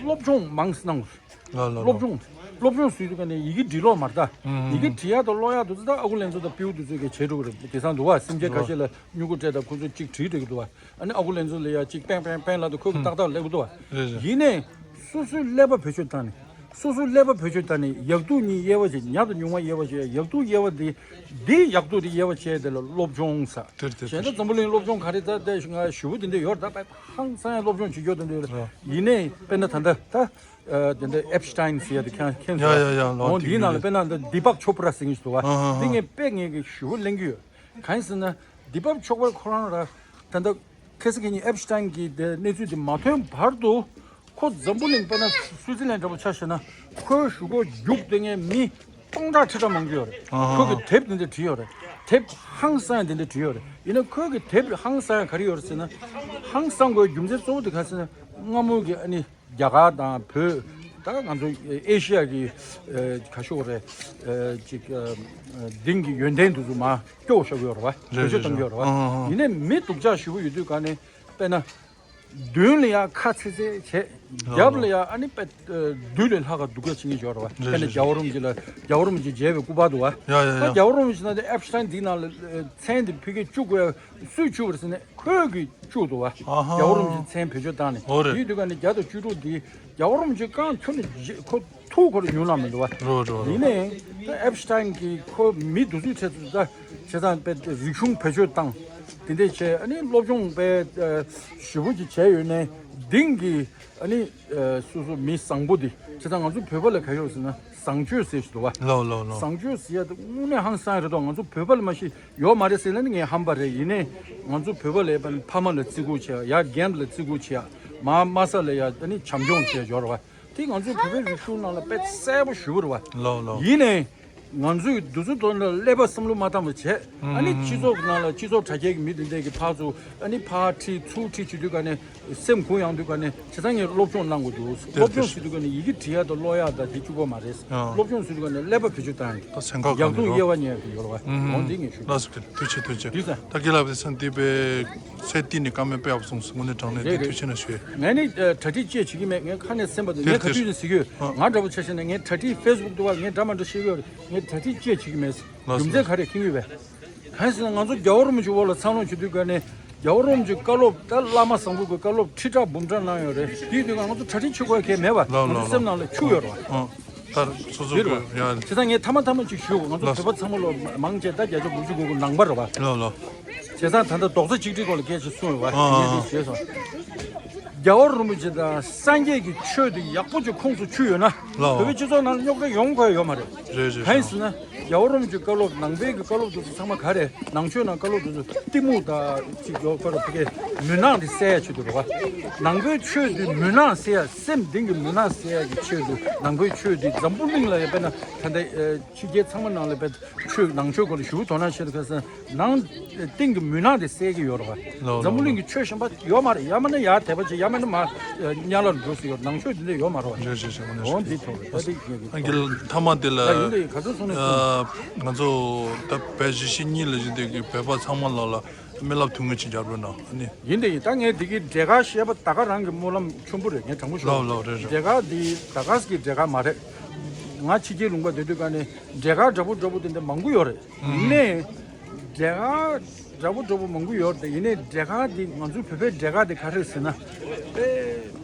སློབ་སྦྱོང་མང་ཙམ་གནང་དགོས། ལགས་ལགས་སློབ་ལགས། སྦྱོང་སློབ་སྦྱོང་ཟེར་དུས་ག་ནས་ཡི་གེ་འབྲི་ཀློག་མ་རེད་ད། ཨུམ། ཡི་གེ་འབྲི་ཡག་དང་ཀློག་ཡག་དེ་ཚོ་ད་ཨ་ཁུ་ལེན་ཚོ་དང་སྤྲེའུ་དེ་ཚོས་གས་བྱེད་འགྲོ་གི་རེད། དེང་སང་འདུག་བ། སེམས་ཅན་ཁ་ཤས་ལ་སྨྱུ་གུ་སྤྲད་དང་ཁོ་ཚོས་གཅིག་བྲིས་འགྲོ་གི་འདུག་བ། ཨ་ནི་ཨ་ཁུ་ལེན་ཚོ་ལ་ཡ་གཅིག་པེང་པེང་པེང་ལབ་དུས་ཁོ་གིས་ཏག་ཏག་ཀློག་གི་འདུག་བ། རེད་རེད། ཡིན་ནའི་སོ་སོའི་ཀླད་པ་བེད་སྤྱོད་བཏང་ནས། སོ་སོའི་ཀླད་པ་བེད་སྤྱོད་བཏང་ནས་ཡག་སྡུག་གཉིས་དབྱེ་བ་བྱས། ཉག་དང་ཉུང་བ་དབྱེ་བ་བྱས། ཡག་སྡུག་དབྱེ་བ་དེ། འདི་ཡག་སྡུག་དེ་དབྱེ་བ་བྱས་དེ་ལ་སློབ་སྦྱོང་ཟེར། དེར་དེར་གཞན་དེར། ད་འཛམ་བུ་གླིང་སློབ་སྦྱོང་ག་རེ་ད་ལྟ་ང་ཞུ་བོ་དེ་འདྲ་ཡོད་རེད་ད། དཔེ་ཧང་སང་ཡ་སློབ་སྦྱོང་བྱེད་རྒྱུ་དེ་འདྲ་ཡོད་རེད། ཡིན་ནའི་དཔེར་ན་ད་ལྟ་ད་དེ་འདྲ་ཨེབ་སི་ཊེན་ཟེར་ཡ་དེ་ཁྱེད་ཁྱེད་ཡ་ཚོ་ཡ་ཡ་ལ་འོ་དེ་འདིའི་ནང་ལ་དེ་དཔེར་ན་ད་དི་པག་ཆོབ་ར་ཟེར་མཁན་ཞིག་འདུག་བ། ཨ་ཧ་ཧ། འདི་ངས་དཔེ་ངས་ཀྱི་ཞུ་བོ་གླེང་གི་ཡོད། གང་ཡིན་ཟེར་ན། དི་པག་ཆོབ་ར་ཁོ་རང་ར་ད་ལྟ་ཁ་སང་ཁ་ཉིན་ཨེབ་སི་ཊེན་གྱི་དེ་གནས་ཚུལ་དེ་མ་ཐོན་བར་དུ། ཁོ་འཛམ་བུ་གླིང་དཔེར་ན་སུའུ་ཙི་ལན་འདྲ་པོ་ཆ་བཞག་ན། ཁོའི་གཞུག་གུ་རྒྱུགས་དེ་ངས་མི་སྟོང་ཕྲག་ཁྲི་ཕྲག་མང་པོ་ཡོད་རེད། ཨ་ཧ། ཁོ་གི་དེབ་དེ་འདྲ་བྲིས་ཡོད་རེད། དེབ་ཧང་སང་ཡ་དེ་འདྲ་བྲིས་ཡོད་རེད། ཡིན་ན་ཁོ་གི་དེབ་ཧང་སང་ཡ་ག་རེ་ཡོད་རེད་ཟེར་ན། ཧང་སང་དགོས་རྒྱུ་མཚན་གཙོ་བོ་དེ་ག་ཟེར་ན། སྔ་མོ་གི་ཨ་ནི་རྒྱ་གར་དང་བོད། ད་ང་ཚོ་ཨེ་ཤི་ཡ་གི་ཨ་ག་ཤོག་རེད། ཨ་ཅིག་ཨ་གདིང་གི་ཡོན་ཏན་དེ་ཚོ་མར་སྐྱོ་བོ་བཞག་གི་ཡོད་རེད་བ། རེད་བེད་སྤྱོད་རེད་བཏང་གི་ཡོད་རེད་བ། ཨ་ཧ་ཧ། ཡིན་ནའི་མི་སྡུག་ཅག་ཞེ་པོ་ཡོད་དུས་ག་ནས་དཔེར་ན། མདུན་ལ་ཡ་ཁ་ཚེ་ཚེ་བྱས། རྒྱབ་ལ་ཡ་ཨ་ནི་དཔེ་བདུད་ལས་ལྷག་ག་སྡུག་ཅག་བྱེད་མཁན་ཡོད་རེད་བ། རེད་དཔེར་ན་རེད་རྒྱལ་བ་རིན་པོ་ཆེ་ལ་རྒྱལ་བ་རིན་པོ་ཆེ་མཇལ་བའི་སྐུ་པར་འདུག་བ། ཡ་ཡ་ད་ཡ། རྒྱལ་བ་རིན་པོ་ཆེ་ན་དེ་ཨེབ་སི་ཊེན་འདི་ནང་ལ་མཚན་འདི་ཕ་གིར་བཅུག་དགོས་ཡ་སུས་བཅུག་པ་རེད་ཟེར་ན། ཁོས་གིས་བཅུག་འདུག་བ། ཨ་ཧ། རྒྱལ་བ་རིན་པོ་ཆེ་མཚན་བེད་སྤྱོད་བཏང་ནས། འོ་རེད། དེའི་དུས་ག་ནས་བརྒྱ་དང་བཅུ་དྲུག་འདི་རྒྱལ་བ་རིན་པོ་ཆེ་རྐང་ཁྱོན་ནས་རྗེ་ཁོ་ཐུགས་ཁོ་རང་ཉུང་ན་མི་འདུག་བ། རོ་རོ་རོ། ཡིན་ནའི་ད་ཨེབ་སི་ཊེན་གྱིས་ཁོ་མི་འདུག་ཚུལ་ཁྲིད་ཚུལ་ད་བྱས་ཙང་དཔེ་རིག་གཞུང་བེད་སྤྱོད་བཏང་། དེ་འདྲས་བྱས་ཨ་ནི་སློབ་སྦྱོང་དཔེ་ཞེ་པོ་ཅིག་བྱས་ཡོད་ནའི། དེང་གི་ཨ་ནི་ཨ་སོ་སོ་མི་བཟང་པོ་འདི་བྱས་ཙང་ང་ཚོ་བོད་པ་ལ་ག་ཡོད་ཟེར་ན་བཟང་སྤྱོད་ཟེར་ཞིག་འདུག་བ། ལོ་ལོ་ལོ། བཟང་སྤྱོད་ཟེར་ཡ་དེ་དངོས་གནས་ཧང་སང་རེད་དོ། ང་ཚོ་བོད་པ་ལ་མ་གཞི་ཡོད་མ་རེད་ཟེར་ན་ནི་ངས་ཧམ་པ་རེད། ཡིན་ནའི་ང་ཚོ་བོད་པ་ལ་ཕ་མ་ལ་བརྩི་བཀུར་བྱེད་ཡ། ཡ་རྒན་ལ་བརྩི་བཀུར་བྱེད་ཡ། མ་མ་ས་ལ་ཡ་ཨ་ནི་བྱམས་སྐྱོང་བྱེད་ཡ་ཡོད་རེད་བ། དེ་ང་ཚོའི་བོད་པའི་རིག་གཞུང་ནང་ལ་དཔེ་གསལ་པོ་ཞུ་བ་རེད་བ། ལོ་ལོ། ཡིན་ནའི་ང་ཚོས་འདི་ཚོ་དོན་ལ་ཀླད་པ་བསམ་བློ་མ་བཏང་བ་བྱས། ཨ་ནི་སྤྱི་ཚོགས་ནང་ལ་སྤྱི་ཚོགས་དྲ་རྒྱའི་མི་དེ་འདྲས་ཀྱི་ཕར་ཚུར་ཨ་ནི་ཕར་ཁྲིད་ཚུར་ཁྲིད་བྱེད་དུས་ག་ནས་སེམས་གུ་ཡངས་དུས་ག་ནས་བྱས་ཙང་ངས་སློབ་སྦྱོང་གནང་དགོས་འདུག། སློབ་སྦྱོང་བྱེད་དུས་ག་ནས་ཡི་གེ་འབྲི་ཡ་དང་ཀློག་ཡ་དང་དེ་གཅིག་པོ་མ་རེད། ཨ། སློབ་སྦྱོང་བྱེད་དུས་ག་ནས་ཀླད་པ་བེད་སྤྱོད་བཏང་ཡ། ད་སེམས་ཁ་ཡག་གང་རུང་དབྱེ་བ་གཉིས་ཡོད་རེད་བ། ཨུམ། འོ་འདི་ངས་ཞུ། ལགས་སོ། ཐུགས་རྗེ་ཆེ། ཐུགས་རྗེ་ཆེ། ད་རྒན་ལགས་དེ་སང་འདི་པའི་ཚེ་འདི་ནས་བཀའ་མོལ་དཔེ་ཡག་པོ་གསུངས་སོང་། དངོས་གནས་དྲང་གནས་འདི་རེད་རེད། ཐུགས་རྗེ་ཆེ་ཞུ། ངས་ནི་ཨ་གྲ་སྒྲིག་ཅེས་བྱེད་ཀྱི་མེད། ངས་ཁ་ནས་སེམས་པ་དེ་དེ་ངས་ག་དུས་ནས་ཟེར་གྱི་ཡོད། ཨ། ང་འདྲ་པོ་ཆ་བཞག་ན་ངས་གྲ་སྒྲིག་ཕེ་སི་བུག་དུ་བ་ངས་འདྲ་མ་འདྲ་བཤད་ཀྱི་ཡོད་རེད། ངས་གྲ་སྒྲིག་ཅེས་བྱེད་ཀྱི་མེད། ལགས་སོ། རྒྱུ་མཚན་ག་རེ་མཁྱེན་གྱི་ཡོད་པས། གང་ཡིན་ཟེར་ན་ང་ཚོ་རྒྱལ་བ་རིན་པོ་ཆེ་འོག་ལ་འཚར་ལོངས་བྱེད་དུས་ག་ནས་རྒྱལ་བ་རིན་པོ་ཆེའི་བཀའ་སློབ་ད་བླ་མ་བཟང་པོ་གི་བཀའ་སློབ་ཁྲི་ཕྲག་འབུམ་ཕྲག་གནང་ཡོད་རེད། དེའི་དུས་ང་ཚོ་གྲ་སྒྲིག་བྱེད་དགོས་ཡ་གང་ཡང་མེད་པ། ལགས་ང་ཚོ་ལགས་སེམས་ནང་ལ་ཆུ་ཡོད་རེད་བ། ཨ། ད་སོ་སོ་ཡོད་རེད་གི་བ། ཡ། བྱས་ཙང་ངས་མཐའ་མ་མཐའ་མ་གཅིག་ཞུ། ང་ཚོ་ལགས་སོ། བོད་པ་ཚང་མ་ལོ་མང་ཆེ་ད་བརྒྱ་ཆ་དགུ་བཅུ་གོ་དགུ་ནང་པ་རེད་བ། ལགས་ལགས། བྱས་ཙང་ད་ལྟ་རྡོག་རྩ་གཅིག་སྒྲིལ་སྐོར་ལ་སྐད་ཆ་གསུངས་ཡོད་པ། ཨ་ངས་འདི་ཨ་བྱས་སོང་། རྒྱལ་བ་རིན་པོ་ཆེ་དང་སངས་རྒྱས་ཀྱི་ཆོས་དེ་ཡག་པོ་ཅིག་ཁོངས་སུ་ཆུད་ཡོད་ན། ལགས། བོད་པའི་སྤྱི་ཚོགས་ནང་ལ་རྙོག་དྲ་ཡོང་དགོས་ཡོད་མ་རེད། རེད་རེད། གང་ཡིན་ཟེར་ན་རྒྱལ་བ་རིན་པོ་ཆེའི་བཀའ་སློབ་ནང་པའི་གི་བཀའ་སློབ་དེ་ཚོ་ཚང་མ་ག་རེ། ནང་ཆོས་ནང་བཀའ་སློབ་དེ་ཚོ་གཏི་མུག་དང་ཅིག་ཡོད་ཁ་རོ་ཕ་གའི་མུན་ནག་དེ་སེལ་ཡ་ཆེད་དུ་རེད་བ། ནང་པའི་ཆོས་དེ་མུན་ནག་སེལ་ཡ། སེམས་གཏིང་གི་མུན་ནག་སེལ་ཡ་གི་ཆེད་དུ་ནང་པའི་ཆོས་དེ་འཛམ་བུ་གླིང་ལ་ཡ་དཔེར་ན་ད་ལྟ་ཕྱི་རྒྱལ་ཚང་མ་ནང་ལ་དཔེ་ཆོས་ནང་ཆོས་སྐོར་ལ་ཞུ་དོ་སྣང་བྱེད་དུས་ཁ་སང་ནང་སྟེང་གི་མུན་ནག་དེ་སེལ་གྱི་ཡོད་རེད་བ། ལོ་ལོ། འཛམ་བུ་གླིང་གི་ཆོས་གཞན་པ་ཡོད་མ་རེད། ཡང་མིན་ན་ཡར་དད་པ་བྱེད། ཡང་མིན་ན་མར་དམྱལ་བར་འགྲོ་སྲིད་ཡོད། ནང་ཆོས་དེ་འདྲ་ཡོད་མ་རེད་བ། རེད་རེད་རེད། འོ་འདི་ཐོག་རེད། ད་འདི་ངེད་ཀྱི་ཨ་ཀྱི་མཐའ་མ་དེ་ལ་ད་ཡིན་དེ་ག་ཚོད་སོང་ནས་སོང་། ཨ་ང་ཚོ་ད་བོད་གཞིས་བྱེས་གཉིས་ལ་བཞུགས་བསྡད་ཀྱི་བོད་པ་ཚང་མ་ལ་ལ་སྨོན་ལམ་ཐུགས་ངེས་ཅིག་རྒྱབ་རོགས་གནང་ཨ་ནི། ཡིན་དེ་ཡིན། ད་ངས་འདི་གི་འབྲས་དཀར་བཤད་པ་ད་ག་རང་གི་སྨོན་ལམ་ཆེན་པོ་རེད། ངས་དྲང་པོ་ཞུ། ལོ་ལོ་རེད་རེད། འབྲས་དཀར་འདི་ད་ག་གི་འབྲས་དཀར་མ་རེད། ང་ཕྱི་རྒྱལ་ལུང་པ་སྡོད་དུས་ག་ནས་འབྲས་དཀར་འདྲ་པོ་འདྲ་པོ་དེ་འདྲ་མང་པོ་ཡོད་རེད། ཡིན་ནའི་འབྲས་དཀར་འདྲ་པོ་འདྲ་པོ་མང་པོ་ཡོད་རེད། ཡིན་ནའི་འབྲས་དཀར་འདི་ང་ཚོའི་བོད་པའི་འབྲས་དཀར་འདི་ག་རེ་ཟེར་ན། དཔེ་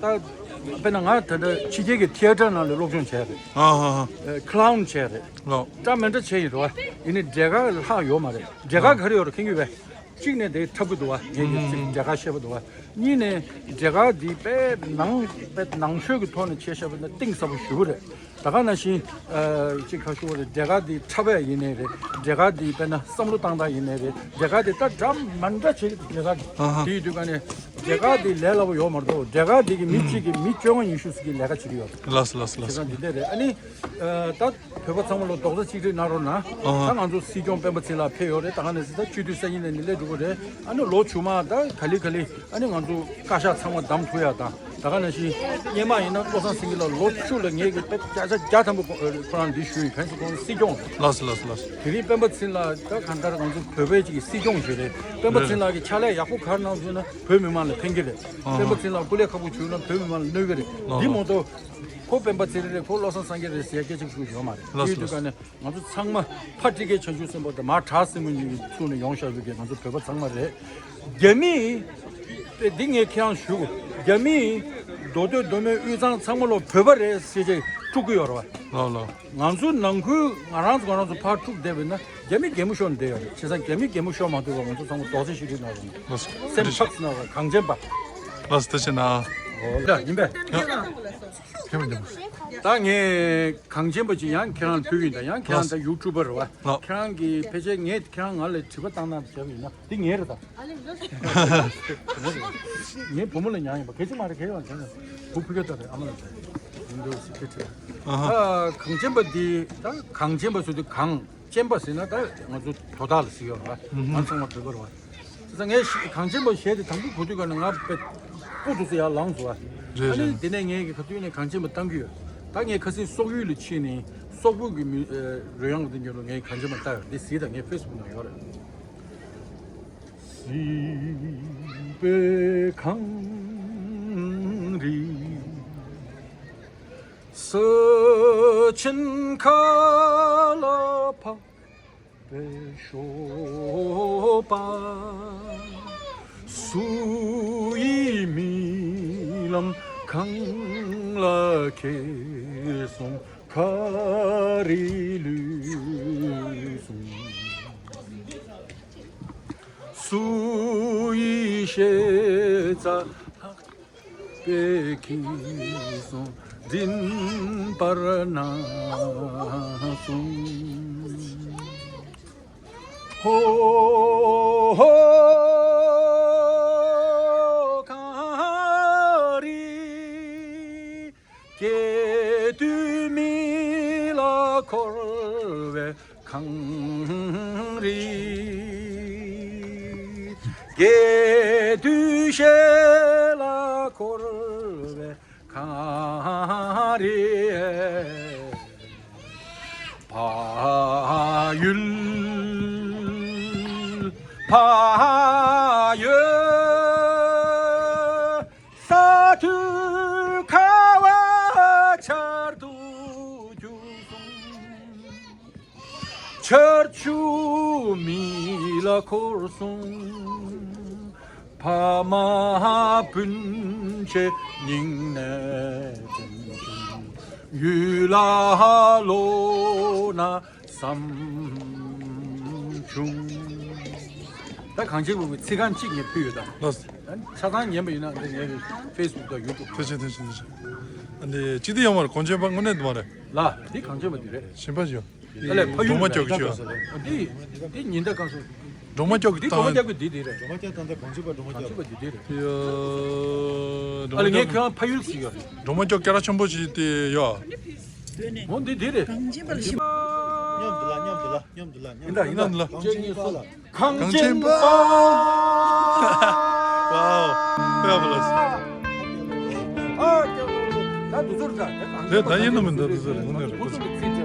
ད་དཔེར་ན་ང་ད་ལྟ་ཕྱི་རྒྱལ་གྱི་ཐི་ཡ་ཊར་ནང་ལ་སློབ་སྦྱོང་བྱས་རེད། ཨ་ཧ་ཧ། ཨེ་ཁི་ལའུན་བྱས་རེད། ལོ། འདྲ་མི་འདྲ་བྱས་ཡིན་རེད་བ། ཡིན་ནའི་འབྲས་དཀར་ལྷག་ཡོད་མ་རེད། འབྲས་དཀར་ག་རེ་ཡོད་རེད་མཁྱེན་གྱི་ཡོད་པས། གཅིག་ནས་དེ་འཁྲབ་གི་འདུག་བ། ངས་ཀྱི་གཅིག་འབྲས་དཀར་བཤད་པ་འདུག་བ། གཉིས་ནས་འབྲས་དཀར་འདི་དཔེ་ནང་དཔེ་ནང་ཆོས་ཀྱི་ཐོག་ནས་བྱས་བཤད་པ་ན་གཏིང་ཟབ་པོ་ཞེ་པོ་རེད། ད་ག་ནང་བཞིན་ཨ་གཅིག་ཁ་ཤོ་རེད། འབྲས་དཀར་འདི་འཁྲབ་པ་ཡིན་ནའི་རེད། འབྲས་དཀར་འདི་དཔེར་ན་བསམ་བློ་བཏང་སྟངས་ཡིན་ནའི་རེད། འབྲས་དཀར་འདི་ད་འདྲ་མ་འདྲ་བྱེད་ཀྱི་འདུག་འབྲས་དཀར་འདི། ཨ་ཧ། དེ་ཡིན་དུས་ག་ནས་འབྲས་དཀར་འདི་ལས་སླ་པོ་ཡོད་མ་རེད་དོ། འབྲས་དཀར་འདི་གི་མི་གཅིག་གིས་མི་བཅོ་ལྔ་ཉི་ཤུ་ཟིག་གིས་ལས་ཀ་བྱེད་ཀྱི་ཡོད་རེད། ལགས་སོ་ལགས་སོ་ལགས་སོ། བྱེད་སྟངས་འདི་འདྲ་རེད། ཨ་ནི་ཨ་ད་བོད་པ་ཚང་མ་ལ་རྡོག་རྩ་གཅིག་སྒྲིལ་གནང་རོགས་གནང་། ཨ་ད་ང་ཚོ་སྲིད་སྐྱོང་སྤེན་པ་ཚེ་རིང་ལགས་ཕེབས་ཡོད་རེད། ད་ག་ནས་ཟེར་ད་སྤྱི་འཐུས་སང་ཉིན་ནས་ནི་སླེབས་འགྲོ་གི་རེད། ཨ་ནི་ལོ་མཇུག་མ་ད་ག་ལེ་ག་ལེ་ཨ་ནི་ང་ཚོ་བཀའ་ཤག་ཚང་མ་བདམས་ཐུབ་ཡ་དང་། ད་ག་ནང་བཞིན་སྔོན་མ་ཡིན་ན་བློ་བཟང་སེང་གེ་ལགས་ལོ་བཅུ་ལ་ངས་ཀྱི་དཔེ་བརྒྱ་ཆ་བརྒྱ་ཐམ་པ་ཁོ་ཁོ་རང་འདི་ཞུས་ཡིན། གང་ཡིན་ཟེར་ཁོང་སྲིད་སྐྱོང་རེད། ལགས་སོ་ལགས་སོ་ལགས་སོ། དེ་རིང་སྤེན་པ་ཚེ་རིང་ལགས་ད་གང་ལྟར་ང་ཚོ་བོད་པའི་ཅིག་སྲིད་སྐྱོང་ཞིག་རེད། སྤེན་པ་ཚེ་རིང་ལགས་ཀྱི་ཕྱག་ལས་ཡག་པོ་ག་རེ་གནང་ཐུབ་ན་བོད་མི་མང་ལ་ཕན་གྱི་རེད། ཨ་སྤེན་པ་ཚེ་རིང་ལགས་སྐུ་ལས་ཁག་པོ་བྱུང་ན་བོད་མི་མང་ལ་གནོད་ཀྱི་རེད། ཨ་འདི་མ་གཏོགས་ཁོ་སྤེན་པ་ཚེ་རིང་རེད། ཁོ་བློ་བཟང་སངས་རྒྱས་རེད་ཟེར་ཡ་སྐད་ཆ་ཞུ་ཡོད་མ་རེད། ལགས་སོ་ཡོད་དུས་ལགས་སོ། ག་ནས་ང་ཚོ་ཚང་མ་ཕ་ཊི་ཀའི་བྱང་ཆུབ་སེམས་དཔའ་དང་མ་བྲག་སྲིན་མོ་གཉིས་ཀྱི་ཚུལ་ནས་ཡོང་བཞག་ཡོད་མཁན་ང་ཚོ་བོད་པ་ཚང་མ་རེད། རྒྱ་མི་དཔེ་འདི་ངས་ཁྱེད་རང་ཞུ་དགོས། རྒྱ་མི་མདོ་སྟོད་མདོ་སྨད་དབུས་གཙང་ཚང་མ་ལོ་བོད་པ་རེད་ཟེར་བྱས་དཀྲུག་གི་ཡོད་རེད་བ། ལགས་ལགས། ང་ཚོ་ནང་ཁུལ་ང་རང་ཚོ་ང་རང་ཚོ་ཕར་དཀྲུག་བསྡད་པ་ཡིན་ན་རྒྱ་མི་གད་མོ་ཤོར་ནས་བསྡད་ཡོད་རེད། བྱས་ཙང་རྒྱ་མི་གད་མོ་ཤོར་མ་ཐུབ་པ་ང་ཚོ་ཚང་མ་རྡོག་རྩ་གཅིག་སྒྲིལ་གནང་རོགས་གནང་། ལགས་སོ། སེམས་ཐག་ཆོད་གནང་རོགས། གངས་ཅན་པ། ལགས་སོ་ཐུགས་རྗེ་གནང་། འོ་ཡ་ཡིན་པས། ཡ། ཁྱེད་མི་འདུག་ད་ངས་གངས་ཅན་པ་ཅིག་ཡང་ཁྱེད་རང་ཕུལ་གྱི་ཡིན། ད་ཡང་ཁྱེད་རང་ད་ཡུ་ཊུབ་པ་རེད་བ། ལགས། ཁྱེད་རང་གིས་ཕལ་ཆེར་ངས་ཁྱེད་རང་ང་ལ་དྲི་བ་བཏང་ན་བྱས་པ་ཡིན་ན་འདི་ངའི་རེད་ད། ངའི་བུ་མོ་ལ་ཉར་ཡིན་པ་གལ་ཆེ་མ་རེད། གལ་ཡོད་ན་ཁྱེད་རང་བུ་ཕུལ་གྱི་ད་རེད། ཨ་མ་ལ་ད་ཡིན་འདུག་ཟེར་ཁྱེད་ཁྲིད། ཨ་ཧ། ད་གངས་ཅན་པ་འདི་ད་གངས་ཅན་པ་ཟེར་དུས་གངས་ཅན་པ་ཟེར་ན་ད་ང་ཚོ་དོ་བདག་ལ་ཟེར་ཡོད་རེད་བ། ང་ཚང་མ་བོད་པ་རེད་བ། དེ་ཚོ་ངས་གངས་ཅན་པ་གཞས་དེ་དང་པོ་གོ་དུས་ག་ནས་ང་དཔེ་སྤུ་ཏོག་ཙམ་ཡར་ལངས་སོང་བ། རེད་ཨ་ནི་རེད། དེ་ནས་ངས་ཀྱི་ག་དུས་ནས་གངས་ཅན་པ་བཏང་གི་ཡོད། ད་ངས་ཁ་སང་སོག་ཡུལ་ལ་ཕྱིན་ནས་སོག་པོ་གི་མི་ཨ་རོལ་དབྱངས་དེ་འགྱུར་ལ་ངས་གངས་ཅན་པ་བཏང་ཡོད། འདི་གཟིགས་དང་། ངའི་ཕེ་སི་བུག་ནང་ཡོད་རེད། སྲིད་པའི་གངས་རི་སུ་ཆེན་ཁ་ལ་ཕབ། པའི་ཞོགས་པ། སུ་ཡི་རྨི་ལམ་གང་ལ་ཁྱེར་སོང་། ག་རེ་ལུས་སོང་། སུ་ཡི་ཞེ་ས། པའི་ཁྱིམ་སོང་འཛིན་པར་གནང་གསུངས། ཧོ་ཧོ་གངས་རི་སྐྱེ་དུས་མི་ལ་འཁོར་བའི་གངས་རི། སྐྱེ་དུས་ཤེལ་ལ་འཁོར་བའི་གངས་རི། ཕ་ཡུལ་ཕ་ཡུལ། ས་མཐོའི་ཁ་བ་ཆར་དུ་བསྐྱུར་སོང་། ཆར་ཆུ་མི་ལ་འཁོར་སོང་། ཕ་མ་སྤུན་མཆེད་སྙིང་ནས་དྲན་བྱུང་། ཡུལ་ལ་ལོག་ན་བསམ་བྱུང་། ད་གངས་ཅན་པ་གི་ཚིག་རྐང་གཅིག་ངས་ཕུལ་ཡོད་ད། ལགས། ད་ཆ་ཚང་ཉན་པ་ཡིན་ན་འདི་ངའི་ཕེ་སི་བུག་དང་ཡུ་ཊུབ། ཐུགས་རྗེ་ཆེ། ཐུགས་རྗེ་ཆེ། ཨ་ནི་ཅི་སྟེ་ཡོང་བར་གངས་ཅན་པ་དངོས་གནས་དུ་མ་རེད། ལ་འདི་གངས་ཅན་པ་འདི་རེད། གཞན་པ་ཞིག་ཡོད། ཨ་ལས་ཕ་ཡུལ་སྒྲོལ་མ་སྐྱབས་ཀྱི་ཞུ། འདི་འདི་ཉི་ཟླ་སྐར་གསུམ། སྒྲོལ་མ་སྐྱབས་ཀྱི་འདི་སྒྲོལ་མ་སྐྱབས་ཀྱི་འདི་འདི་རེད། སྒྲོལ་མ་སྐྱབས་དང་འདི་གངས་ཅན་པ་སྒྲོལ་མ་སྐྱབས། གངས་ཅན་པ་འདི་འདི་རེད། ཡ། ཨ་ལས་ངས་ཁྱོད་རང་ཕ་ཡུལ་ཞིག་ཡོད་རེད། སྒྲོལ་མ་སྐྱབས་སྐད་གྲགས་ཆེན་པོ་ཞིག་དེ་ཡོད། འོ་འདི་འདི་རེད། གངས་ཅན་པ་ལ་ཤི། མཉམ་དུ་ལ་མཉམ་དུ་ལ་མཉམ་དུ་ལ་མཉམ་ཡིན་ད་ཡིན་ད། གཅིག་གཉིས་གསུམ། གངས་ཅན་པ། ཝའོ། ཕེབས་པ་ལ། ཨ་ཀྱང་ད་འདི་ཚོར་ད་ད་གངས་ཅན་པ། ད་ཡིན་ནམ་མིན་ད་འདི་ཚོར་ཡིན་ནམ་མིན།